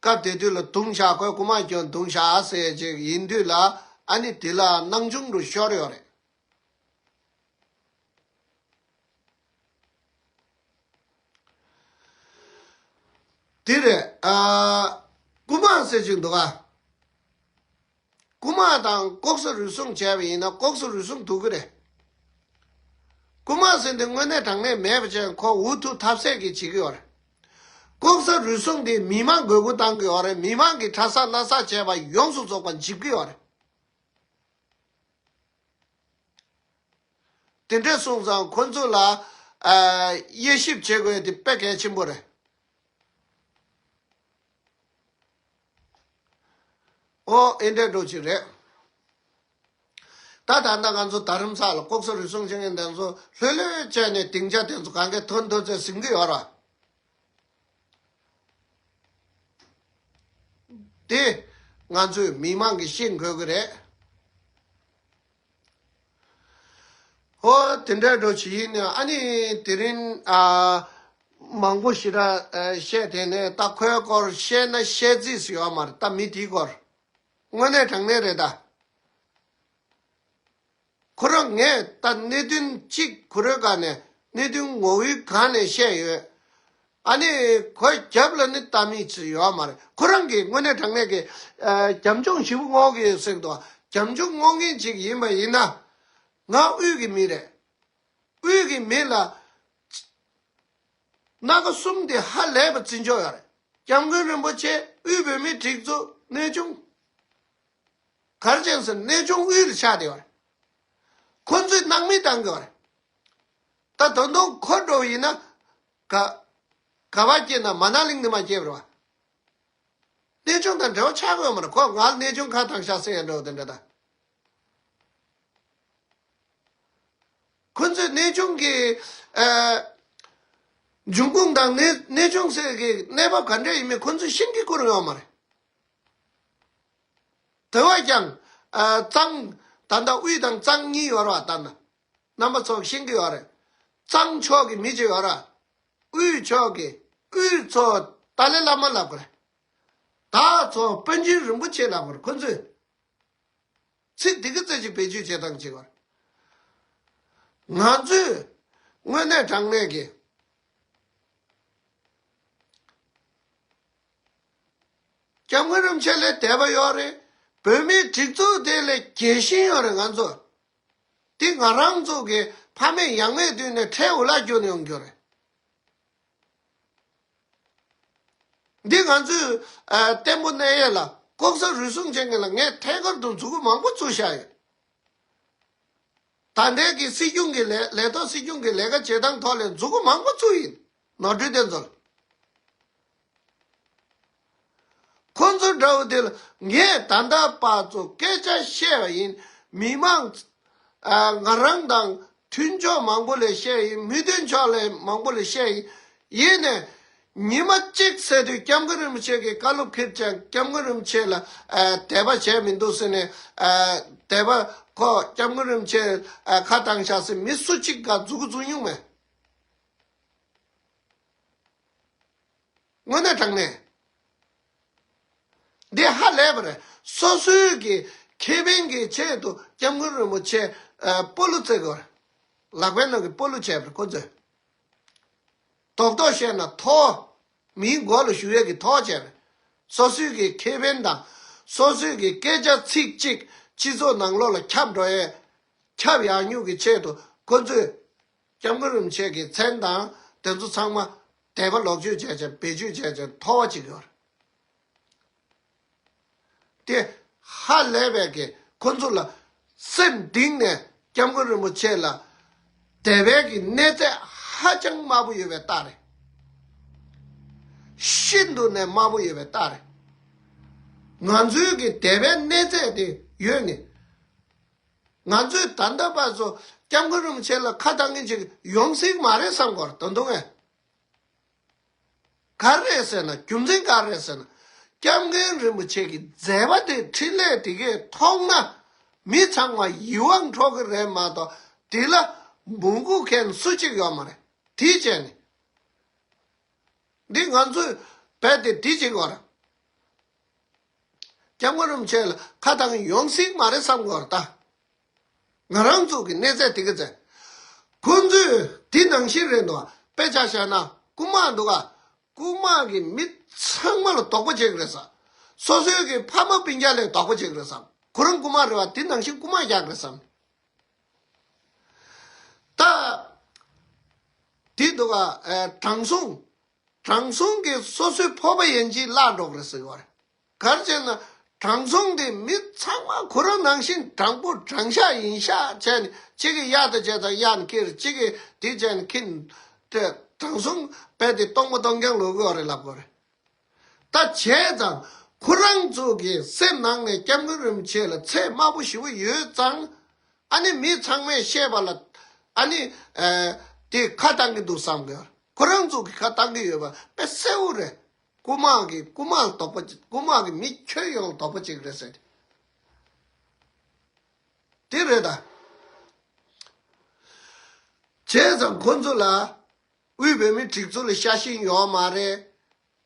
སྐབས་དེ་དུས་ལ་བརྡུངས་བཞག་ཁོས་རྐུ་མ་གྱོན་བརྡུངས་བཞག་ཟེར་ཅིག་ཡིན་དུས་ལ་ཨ་ནི་དེ་ལ་སྣང་ཆུང་རུ་ཤོར་ཡོད་རེད། དེ་རེད། ཨ། རྐུ་མ་ཟེར་གྱི་འདུག་ག་རྐུ་མ་དང་ལྐོག་ཟ་རུལ་སུངས་བྱས་པ་ཡིན་ན་ལྐོག་ཟ་རུལ་སུངས་འདུག་གི་རེད། རྐུ་མ་ཟེར་འདི་དངོས་གནས་དྲང་གནས་མེད་པ་བྱས་ཁོ་འུ་ཐུག་ཐབས་ཟད་ཀྱིས་བྱེད་ཀྱི་ཡོད་རེད། ལྐོག་ཟ་རུལ་སུངས་འདི་མི་མང་དགོས་མཁོ་བཏང་གི་ཡོད་རེད། མི་མང་གི་ཁྲ་ས་ལྷ་ས་བྱས་པ་ཡོངས་སུ་རྫོགས་པ་འཇིབ་ཀྱི་ཡོད་རེད། དེ་འདྲ་སོང་ཙང་ཁོ་ཚོ་ལ་ཨ། དབྱེ་ཞིབ་བྱེད་དགོས་དེ་དཔེ་གལ་ཆེན་པོ་རེད། ཨོ་ཨེ་འདྲ་འགྲོ་ཅིག་རེད། ད་ད་ལྟ་ང་ཚོ་རྡ་རམ་ས་ལ་ལྐོག་ཟ་རུལ་སུངས་བྱེད་མཁན་དེ་ཚོ་ལྷོད་ལྷོད་བྱས་ནས་སྡིངས་ཆ་དེ་ཚོ་གང་གས་ཐོན་ཐོན་ཚད་ཟིན་གི་ཡོད་ར། དེ་ང་ཚོས་མི་མང་གིས་ཤེས་དགོས་ཀྱི་རེད། ཨོ་དེ་འདྲ་འགྲོ་ཅིག་ཡིན་ནའང་ཨ་ནི་དེ་རིང་ཨ། མང་པོ་ཞེ་དྲག་ཨ། བཤད་དེ་ནས་ད་ཁོའི་སྐོར་བཤད་ན་བཤད་རྩིས་སུ་ཡོད་མ་རེད། ད་མི་དེའི་སྐོར་དངོས་གནས་དྲང་གནས་རེད་ད། ཁོ་རང་ངས་ད་གནད་དོན་གཅིག་ཁོ་རང་སྒང་ནས་གནད་དོན་ངོ་བོའི་སྒང་ནས་བཤད་ཡོད། ཨ་ནི་ཁོའི་རྒྱབ་ལ་ནི་ལྟ་མི་ཅིག་ཡོད་མ་རེད། ཁོ་རང་གིས་དངོས་གནས་དྲང་གནས་ཀྱི་ཨ། རྒྱབ་ལྗོངས་ཞིབ་པོ་ངོ་གི་ཟེར་འདུག་རྒྱབ་ལྗོངས་ངོ་མཁན་ཅིག་ཡིན་པ་ཡིན་ན་ང་དབུས་ཀྱི་མི་རེད། དབུས་ཀྱི་མི་ལ་སྣ་ཁ་གསུམ་དེ་ཧ་ལས་པ་བརྩི་འཇོག་ཡོད་རེད། སྐྱབས་མགོན་རིན་པོ་ཆེ། དབུས་བོད་མིའི་སྒྲིག་འཛུགས། གནས་ཆུང་། ག་རེ་བྱས་ཟེར་ན་གནས་ཆུང་དབུས་ལ་ཆགས་བསྡད་ཡོད་རེད། ཁོ་ཚོས་སྣང་མེད་བཏང་གི་ཡོད་རེད། ད་ད་དུང་ཁོ་འགྲོ་བ་ཡིན་ན་ག་ག་པར་སྐྱེས་ན་མ་ན་ལིང་ནས་མར་སྐྱེས་པ་རེད་བ། གནས་ཆུང་དང་འབྲེལ་བ་ཆགས་ཀྱི་ཡོད་མ་རེད། ཁོ་ང་ལ་གནས་ཆུང་ཁ་བཏང་ཤག་ཟེར་ཡ་འདྲ་བོ་དེ་འདྲ་ད། ཁོ་ཚོས་གནས་ཆུང་གི་ཨ། འབྱུང་ཁུངས་དང་གནས་གནས་ཆུང་ཟེར་གི་གནས་བབ་ག་འདྲ་ཡིན་མིན་ཁོ་ཚོས་ཤེས་ཀྱི་ཁུར་ཡོད་མ་རེད། དེ་བས་ཀྱང་ཨ། གཙང་ད་ལྟ་དབུས་དང་གཙང་གཉིས་ཡོད་རེད་བ། ད་ལྟ་རྣམ་པ་ཚོ་ཤེས་ཀྱི་ཡོད་རེད། གཙང་ཕྱོགས་ཀྱི་མི་ཅིག་ཡོད་རེད། དབུས་ཕྱོགས་ཀྱི་དབུས་ཚོ་ཏཱ་ལའི་བླ་མ་ལབ་དགོས་རེད། ད་ཚོ་པཎ་ཆེན་རིན་པོ་ཆེ་ལབ་དགོས་རེད། ཁོ་ཚོས་ཚིག་འདི་གི་རྩེ་གཅིག་བེད་སྤྱོད་བྱེད་སྟངས་གཅིག་བར། ང་ཚོས་དངོས་གནས་དྲང་གནས་ཀྱི་སྐྱབས་མགོན་རིན་པོ་ཆེ་ལས་དད་པ་ཡོད་རེད། བོད་མིའི་སྒྲིག་འཛུགས་དེ་ལས་རྒྱལ་ཞེན་ཡོད་རེད། ང་ཚོ་འདི་ང་རང་ཚོ་གི་ཕ་མེས་ཡང་མེས་དུས་ནས་ཁྲལ་འུ་ལག་རྒྱུག་ནས་ཡོང་རྒྱུ་རེད། འདི་ང་ཚོས་ཨ། བརྟན་པོ་གནས་ཡས་ལ་ལྐོག་ཟ་རུལ་སུངས་བྱེད་མཁན་ལ་ངས་ཐད་ཀར་དུ་མཛུ་གུ་མང་པོ་བཙུགས་བཞག་ཡོད། ད་ལྟའི་གི་སྲིད་སྐྱོང་གི་ལས་ལས་ཐོག་སྲིད་སྐྱོང་གི་ལས་ཀ་བྱེད་སྟངས་ཐོག་ལས་མཛུ་གུ་མང་པོ་བཙུགས་ཡིན། ནོར་འཁྲུལ་དེ་ཚོ་ལ། ཁོང་ཚོ་འདྲ་བོ་དེ་ལ་ངས་ད་ལྟ་བར་དུ་སྐད་ཆ་བཤད་པ་ཡིན། མི་མང་ཨ། ང་རང་དང་མཐུན་ཕྱོགས་མང་པོ་ལ་བཤད་ཡིན། མི་མཐུན་ཕྱོགས་ལ་མང་པོ་ལ་བཤད་ཡིན། ཡིན་ནས་ཉི་མ་གཅིག་ཟེར་དུས་སྐྱབས་མགོན་རིན་པོ་ཆེ་གི་བཀའ་སློབ་ཁྱེར་ཀྱང་སྐྱབས་མགོན་རིན་པོ་ཆེ་ལ་ཨ། དད་པ་བྱས་མི་འདུག་ཟེར་ནས་ཨ། དད་པ་ཁོ་སྐྱབས་མགོན་རིན་པོ་ཆེ་ཨ། ཁ་བཏང་ཤག་ཟེར་མི་སུ་གཅིག་ག་མཛུ་གུ་བཙུགས་མྱོང་མེད། དངོས་གནས་དྲང་གནས། འདི་ཧ་ལས་པ་རེད། སོ་སོའི་གི་ཁེ་ཕན་གྱི་ཆེད་དུ་སྐྱབས་མགོན་རིན་པོ་ཆེ་ཨ། སྤོ་ལོ་རྩེད་དགོས་རེད། ལག་པའི་ནང་གི་སྤོ་ལོ་བྱས་པ་རེད་ཁོ་ཚོས། རྡོག་རྡོག་བཤད་ན་ཐོ། མིའི་མགོ་ལ་གཞུ་ཡས་ཀྱི་ཐོ་བྱས་པ་རེད། སོ་སོའི་གི་ཁེ་ཕན་དང་སོ་སོའི་གི་སྐད་ཆ་ཚིག་གཅིག་སྤྱི་ཚོགས་ནང་ལོགས་ལ་ཁྱབ་འགྲོ་ཡས། ཁྱབ་ཡག་ཉུག་གི་ཆེད་དུ་ཁོ་ཚོས་སྐྱབས་མགོན་རིན་པོ་ཆེ་གི་མཚན་དང་དེ་ཚོ་ཚང་མ་དད་པ་ལོག་སྤྱོད་བྱས་བྱས་བེད་སྤྱོད་བྱས་བྱས་ཐོ་བ་ཅིག་ཡོད་རེད། དེ་ཧ་ལས་པའི་གི་ཁོ་ཚོ་ལ་སེམས་གཏིང་ནས་སྐྱབས་མགོན་རིན་པོ་ཆེ་ལ་དད་པའི་གི་གནས་ཚད་ཧ་ཅང་དམའ་པོ་ཡོད་པའི་རྟགས་རེད། ཤིན་ཏུ་ནས་དམའ་པོ་ཡོད་པའི་རྟགས་རེད། ང་ཚོའི་གི་དད་པའི་གནས་ཚད་དེ་ཡོད་ནི། ང་ཚོས་ད་ལྟ་བར་དུ་སྐྱབས་མགོན་རིན་པོ་ཆེ་ལ་ཁ་བཏང་མཁན་ཅིག་ཡོང་སྲིད་མ་རེད་བསམ་གི་ཡོད་རེད་ད་དུང་ངས། ག་རེ་རེད་ཟེར་ན་རྒྱུ་མཚན་ག་རེ་རེད་ཟེར་ན། སྐྱབས་མགོན་རིན་པོ་ཆེ་གི་མཛད་པ་དེ་འཕྲིན་ལས་དེ་གས་མཐོང་ན་མི་ཚང་མ་ཡིད་དབང་འཕྲོག་གི་རེད་མ་གཏོགས་དེ་ལ་མོས་གུས་མཁན་སུ་གཅིག་ཡོད་མ་རེད། དེ་བྱས་ནས་འདི་ང་ཚོས་རྦད་དེ་འདི་བྱེད་དགོས་རེད། སྐྱབས་མགོན་རིན་པོ་ཆེ་ལ་ཁ་བཏང་ཡོང་སྲིད་མ་རེད་བསམ་གི་ཡོད་རེད་ད། ང་རང་ཚོ་གི་གནས་ཚད་དེ་ག་ཚད། ཁོང་ཚོས་དེ་ནང་བཞིན་རེད་འདུག་དཔེ་ཆ་བཞག་ན་རྐུ་མ་འདུག་ག་རྐུ་མ་གི་མི་ཚང་མ་ལ་དོགས་པ་བྱེད་ཀྱི་རེད་བསམ། སོ་སོའི་གི་ཕ་མ་སྤུན་ཀྱག་ལ་དོགས་པ་བྱེད་ཀྱི་རེད་བསམ། ཁོ་རང་རྐུ་མ་རེད་བ། དེ་ནང་བཞིན་རྐུ་མ་རྒྱག་གི་རེད་བསམ། ད་དེ་འདུག་ག་ཨ། དྲང་སྲོང་། དྲང་སྲོང་གིས་སོ་སོའི་ཕོར་པ་ཡན་ཆད་བརླག་འགྲོ་གི་རེད་ཟེར་གྱི་ཡོད་རེད། ག་རེ་བྱས་ན། དྲང་སྲོང་དེ་མི་ཚང་མ་ཁོ་རང་ནང་བཞིན་དྲང་པོ་དྲང་བཞག་ཡིན་ཤག་བྱས་ནས། གཅིག་གིས་གཡག་དེ་བྱས་ཙང་གཡག་ནི་ཁྱེར། གཅིག་གིས་དེ་བྱས་ནས་ཁྱེར། དེ་དྲང་སྲོང་དཔེ་དེ་སྟོང་པ་སྟོང་རྐྱང་ལོག་གི་ཡོད་རེད་ལབ་དགོས་རེད། ད་བྱས་ཙང་ཁོ་རང་ཚོ་གི་སེམས་ནང་ནས་སྐྱབས་མགོན་རིན་པོ་ཆེ་ལ་ཚད་དམའ་པོ་ཞེ་པོ་ཡོད་ཙང་། ཨ་ནི་མི་ཚང་མས་བཤད་པ་ལ། ཨ་ནི་ཨ། དེ་ཁ་བཏང་གི་འདུག་བསམ་གི། ཁོ་རང་ཚོ་གི་ཁ་བཏང་གི་ཡོད་པ་དཔེ་གསལ་པོ་རེད། རྐུ་མ་གི་རྐུ་མ་ལ་དོགས་པ་ཅིག་རྐུ་མ་གི་མི་ཁྱོད་ཡོངས་ལ་དོགས་པ་ཅིག་རེད་ཟེར། དེ་རེད་ད། བྱས་ཙང་ཁོ་ཚོ་ལ་དབུས་བོད་མིའི་སྒྲིག་འཛུགས་ལ་ཤ་ཞེན་ཡོད་མ་རེད།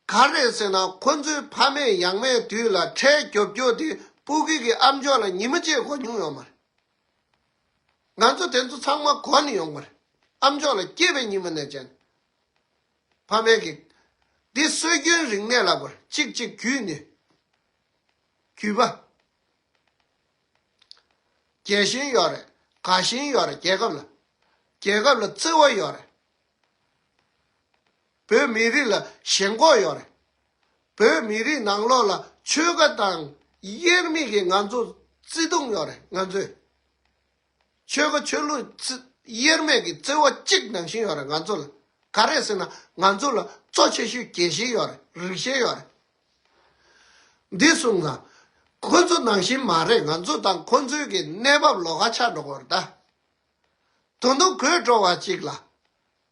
ག་རེ་རེད་ཟེར་ན། ཁོ་ཚོའི་ཕ་མེས་ཡང་མེས་དུས་ལ་ཁྲལ་རྒྱོབ་རྒྱོབ་དེ་སྤུ་གུ་གི་ཨམ་ཅོག་ལ་ཉི་མ་གཅིག་གོ་མྱོང་ཡོད་མ་རེད། ང་ཚོ་དེ་ཚོ་ཚང་མ་གོ་ནས་ཡོང་བ་རེད། ཨམ་ཅོག་ལ་སྐྱེས་པའི་ཉི་མ་ནས་བྱས་ནས། ཕ་མེས་ཀྱིས། འདི་སྲོལ་རྒྱུན་རིག་གནས་ལབ་དགོས་རེད། གཅིག་གཅིག་བརྒྱུད་ནས། བརྒྱུད་པ། རྒྱལ་ཞེན་ཡོད་རེད། དགའ་ཞེན་ཡོད་རེད། རྒྱལ་ཁབ་ལ། རྒྱལ་ཁབ་ལ་བརྩེ་བ་ཡོད་རེད། བོད་མི་རིགས་ལ་ཞེན་ཁོག་ཡོད་རེད། བོད་མི་རིགས་ནང་ལོགས་ལ་ཆོལ་ཁ་དང་དབྱེར་མེད་ཀྱི་ང་ཚོ་བརྩེ་དུང་ཡོད་རེད། ང་ཚོས་ཆོལ་ཁ་ཆོས་ལུགས་ཚི་དབྱེར་མེད་ཀྱི་བརྩེ་བ་གཅིག་ནང་བཞིན་ཡོད་རེད། ང་ཚོ་ལ། ག་རེ་ཟེར་ན། ང་ཚོ་ལ་གཙོ་ཆེ་ཤོས་རྒྱལ་ཞེན་ཡོད་རེད། རིགས་ཞེན་ཡོད་རེད། འདི་གསུངས་ཙང་། ཁོ་ཚོ་ནང་བཞིན་མ་རེད། ང་ཚོ་དང་ཁོ་ཚོའི་གི་གནས་བབ་ལོགས་ཀ་ཆགས་འགྲོ་གི་ཡོད་རེད་ད། ད་དུང་དགོད་བྲོ་བ་གཅིག་ལ།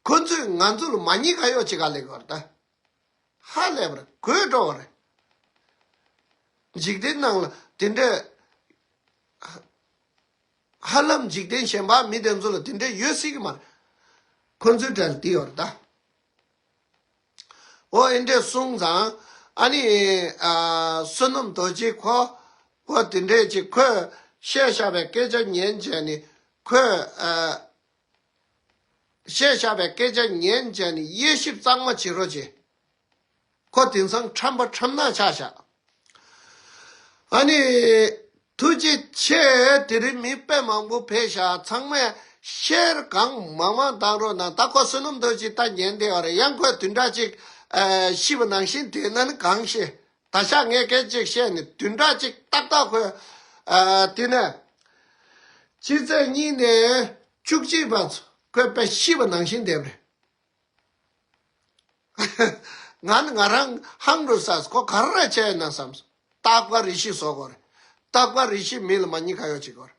ཁོ་ཚོས་ང་ཚོ་ལ་མ་ཉེས་ཁ་གཡོག་བྱེད་ག་སླེབས་ཀྱི་ཡོད་རེད་ད། ཧ་ལས་པ་རེད། དགོད་བྲོ་བ་རེད། འཇིག་རྟེན་ནང་ལ་དེ་འདྲའི། ཧ་ལམ་འཇིག་རྟེན་གཞན་པ་མི་དེ་ཚོ་ལ་དེ་འདྲ་ཡོད་སྲིད་ཀྱི་མ་རེད། ཁོ་ཚོའི་གྲས་ལ་དེ་ཡོད་རེད་ད། འོ་ཨེ་འདྲས་གསུངས་ཙང་། ཨ་ནི་ཨ། བསོད་ནམས་རྡོ་རྗེ་ཁོ། འོ་དེ་འདྲས་ཅིག་ཁོས་བཤད་བཞག་པའི་སྐད་ཆ་ཉན་བྱས་ནས། ཁོས་ཨ། བཤད་བཞག་པའི་སྐད་ཆ་ཉན་བྱས་ནས་དབྱེ་ཞིབ་གཙང་མ་བྱེད་རོགས་བྱེད། ཁོ་དེང་སང་ཁྲམ་པ་ཁྲམ་ནག་ཆགས་བཞག་ཨ་ནི། ཐུགས་རྗེ་ཆེ། དེ་རིང་མི་དཔེ་མང་པོ་ཕེབས་ཤག་ཚང་མས་ཤེར་གང་མང་མང་བཏང་རོགས་གནང་། ད་ཁོ་བསོད་ནམས་རྡོ་རྗེ་ད་ཉན་བསྡད་ཡོད་རེད། ཡང་ཁོས་བདུན་ཕྲག་གཅིག་ཨ། ཤི་བ་ནང་བཞིན་དེ་ན་ནི་གང་ཤེས། ད་ཆ་ངས་སྐད་ཅིག་བཤད་ནས་བདུན་ཕྲག་གཅིག་ཏག་ཏག་ཁོས་ཨ། དེ་ནས་ཕྱི་ཚེས་གཉིས་ནས་བཅུ་གཅིག་བར་ཁོས་དཔེ་ཤི་བ་ནང་བཞིན་བསྡད་པ་རེད། ང་ནི་ང་རང་ཧང་རུ་ས། ཁོ་ག་རེ་བྱས་ན་བསམ། རྟག་པར་རེ་ཞིག་བཟོ་དགོས་རེད། རྟག་པར་རེ་ཞིག་མི་ལ་མ་ཉེས་ཁ་གཡོག་བྱེད་དགོས་རེད།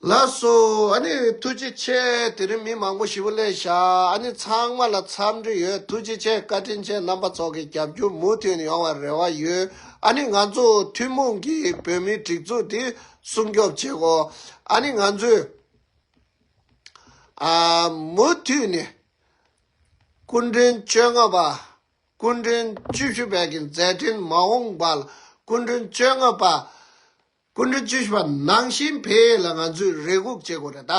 ལགས་སོ། ཨ་ནི་ཐུགས་རྗེ་ཆེ། དེ་རིང་མི་མང་པོ་ཞེ་པོ་སླེབས་ཤག་ཨ་ནི་ཚང་མ་ལ་འཚམས་འདྲི་ཡོད། ཐུགས་རྗེ་ཆེ། བཀའ་དྲིན་ཆེ། རྣམ་པ་ཚོ་གི་རྒྱབ་སྐྱོར་མུ་མཐུད་ནས་ཡོང་བར་རེ་བ་ཡོད། ཨ་ནི་ང་ཚོ་ཐུན་མོང་གི་བོད་མིའི་སྒྲིག་འཛུགས་འདི་སྲུང་སྐྱོབ་བྱེད་དགོས། ཨ་ནི་ང་ཚོས་ཨ། མུ་མཐུད་ནས་སྐུ་ཕྲེང་བཅོ་ལྔ་པ། སྐུ་ཕྲེང་བཅུ་བཞི་པའི་གི་མཛད་འཕྲིན་མ་འོངས་པ་ལ། སྐུ་ཕྲེང་བཅོ་ལྔ་པ། སྐུ་ཕྲེང་བཅུ་བཞི་པ་ནང་བཞིན་འཕེལ་ཡས་ལ་ང་ཚོས་རེ་སྒུག་བྱེད་དགོས་རེད་ད།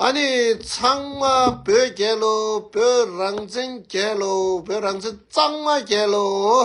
ཨ་ནི་ཚང་མ་བོད་རྒྱལ་ལོ། བོད་རང་བཙན་རྒྱལ་ལོ། བོད་རང་བཙན་གཙང་མ་རྒྱལ་ལོ།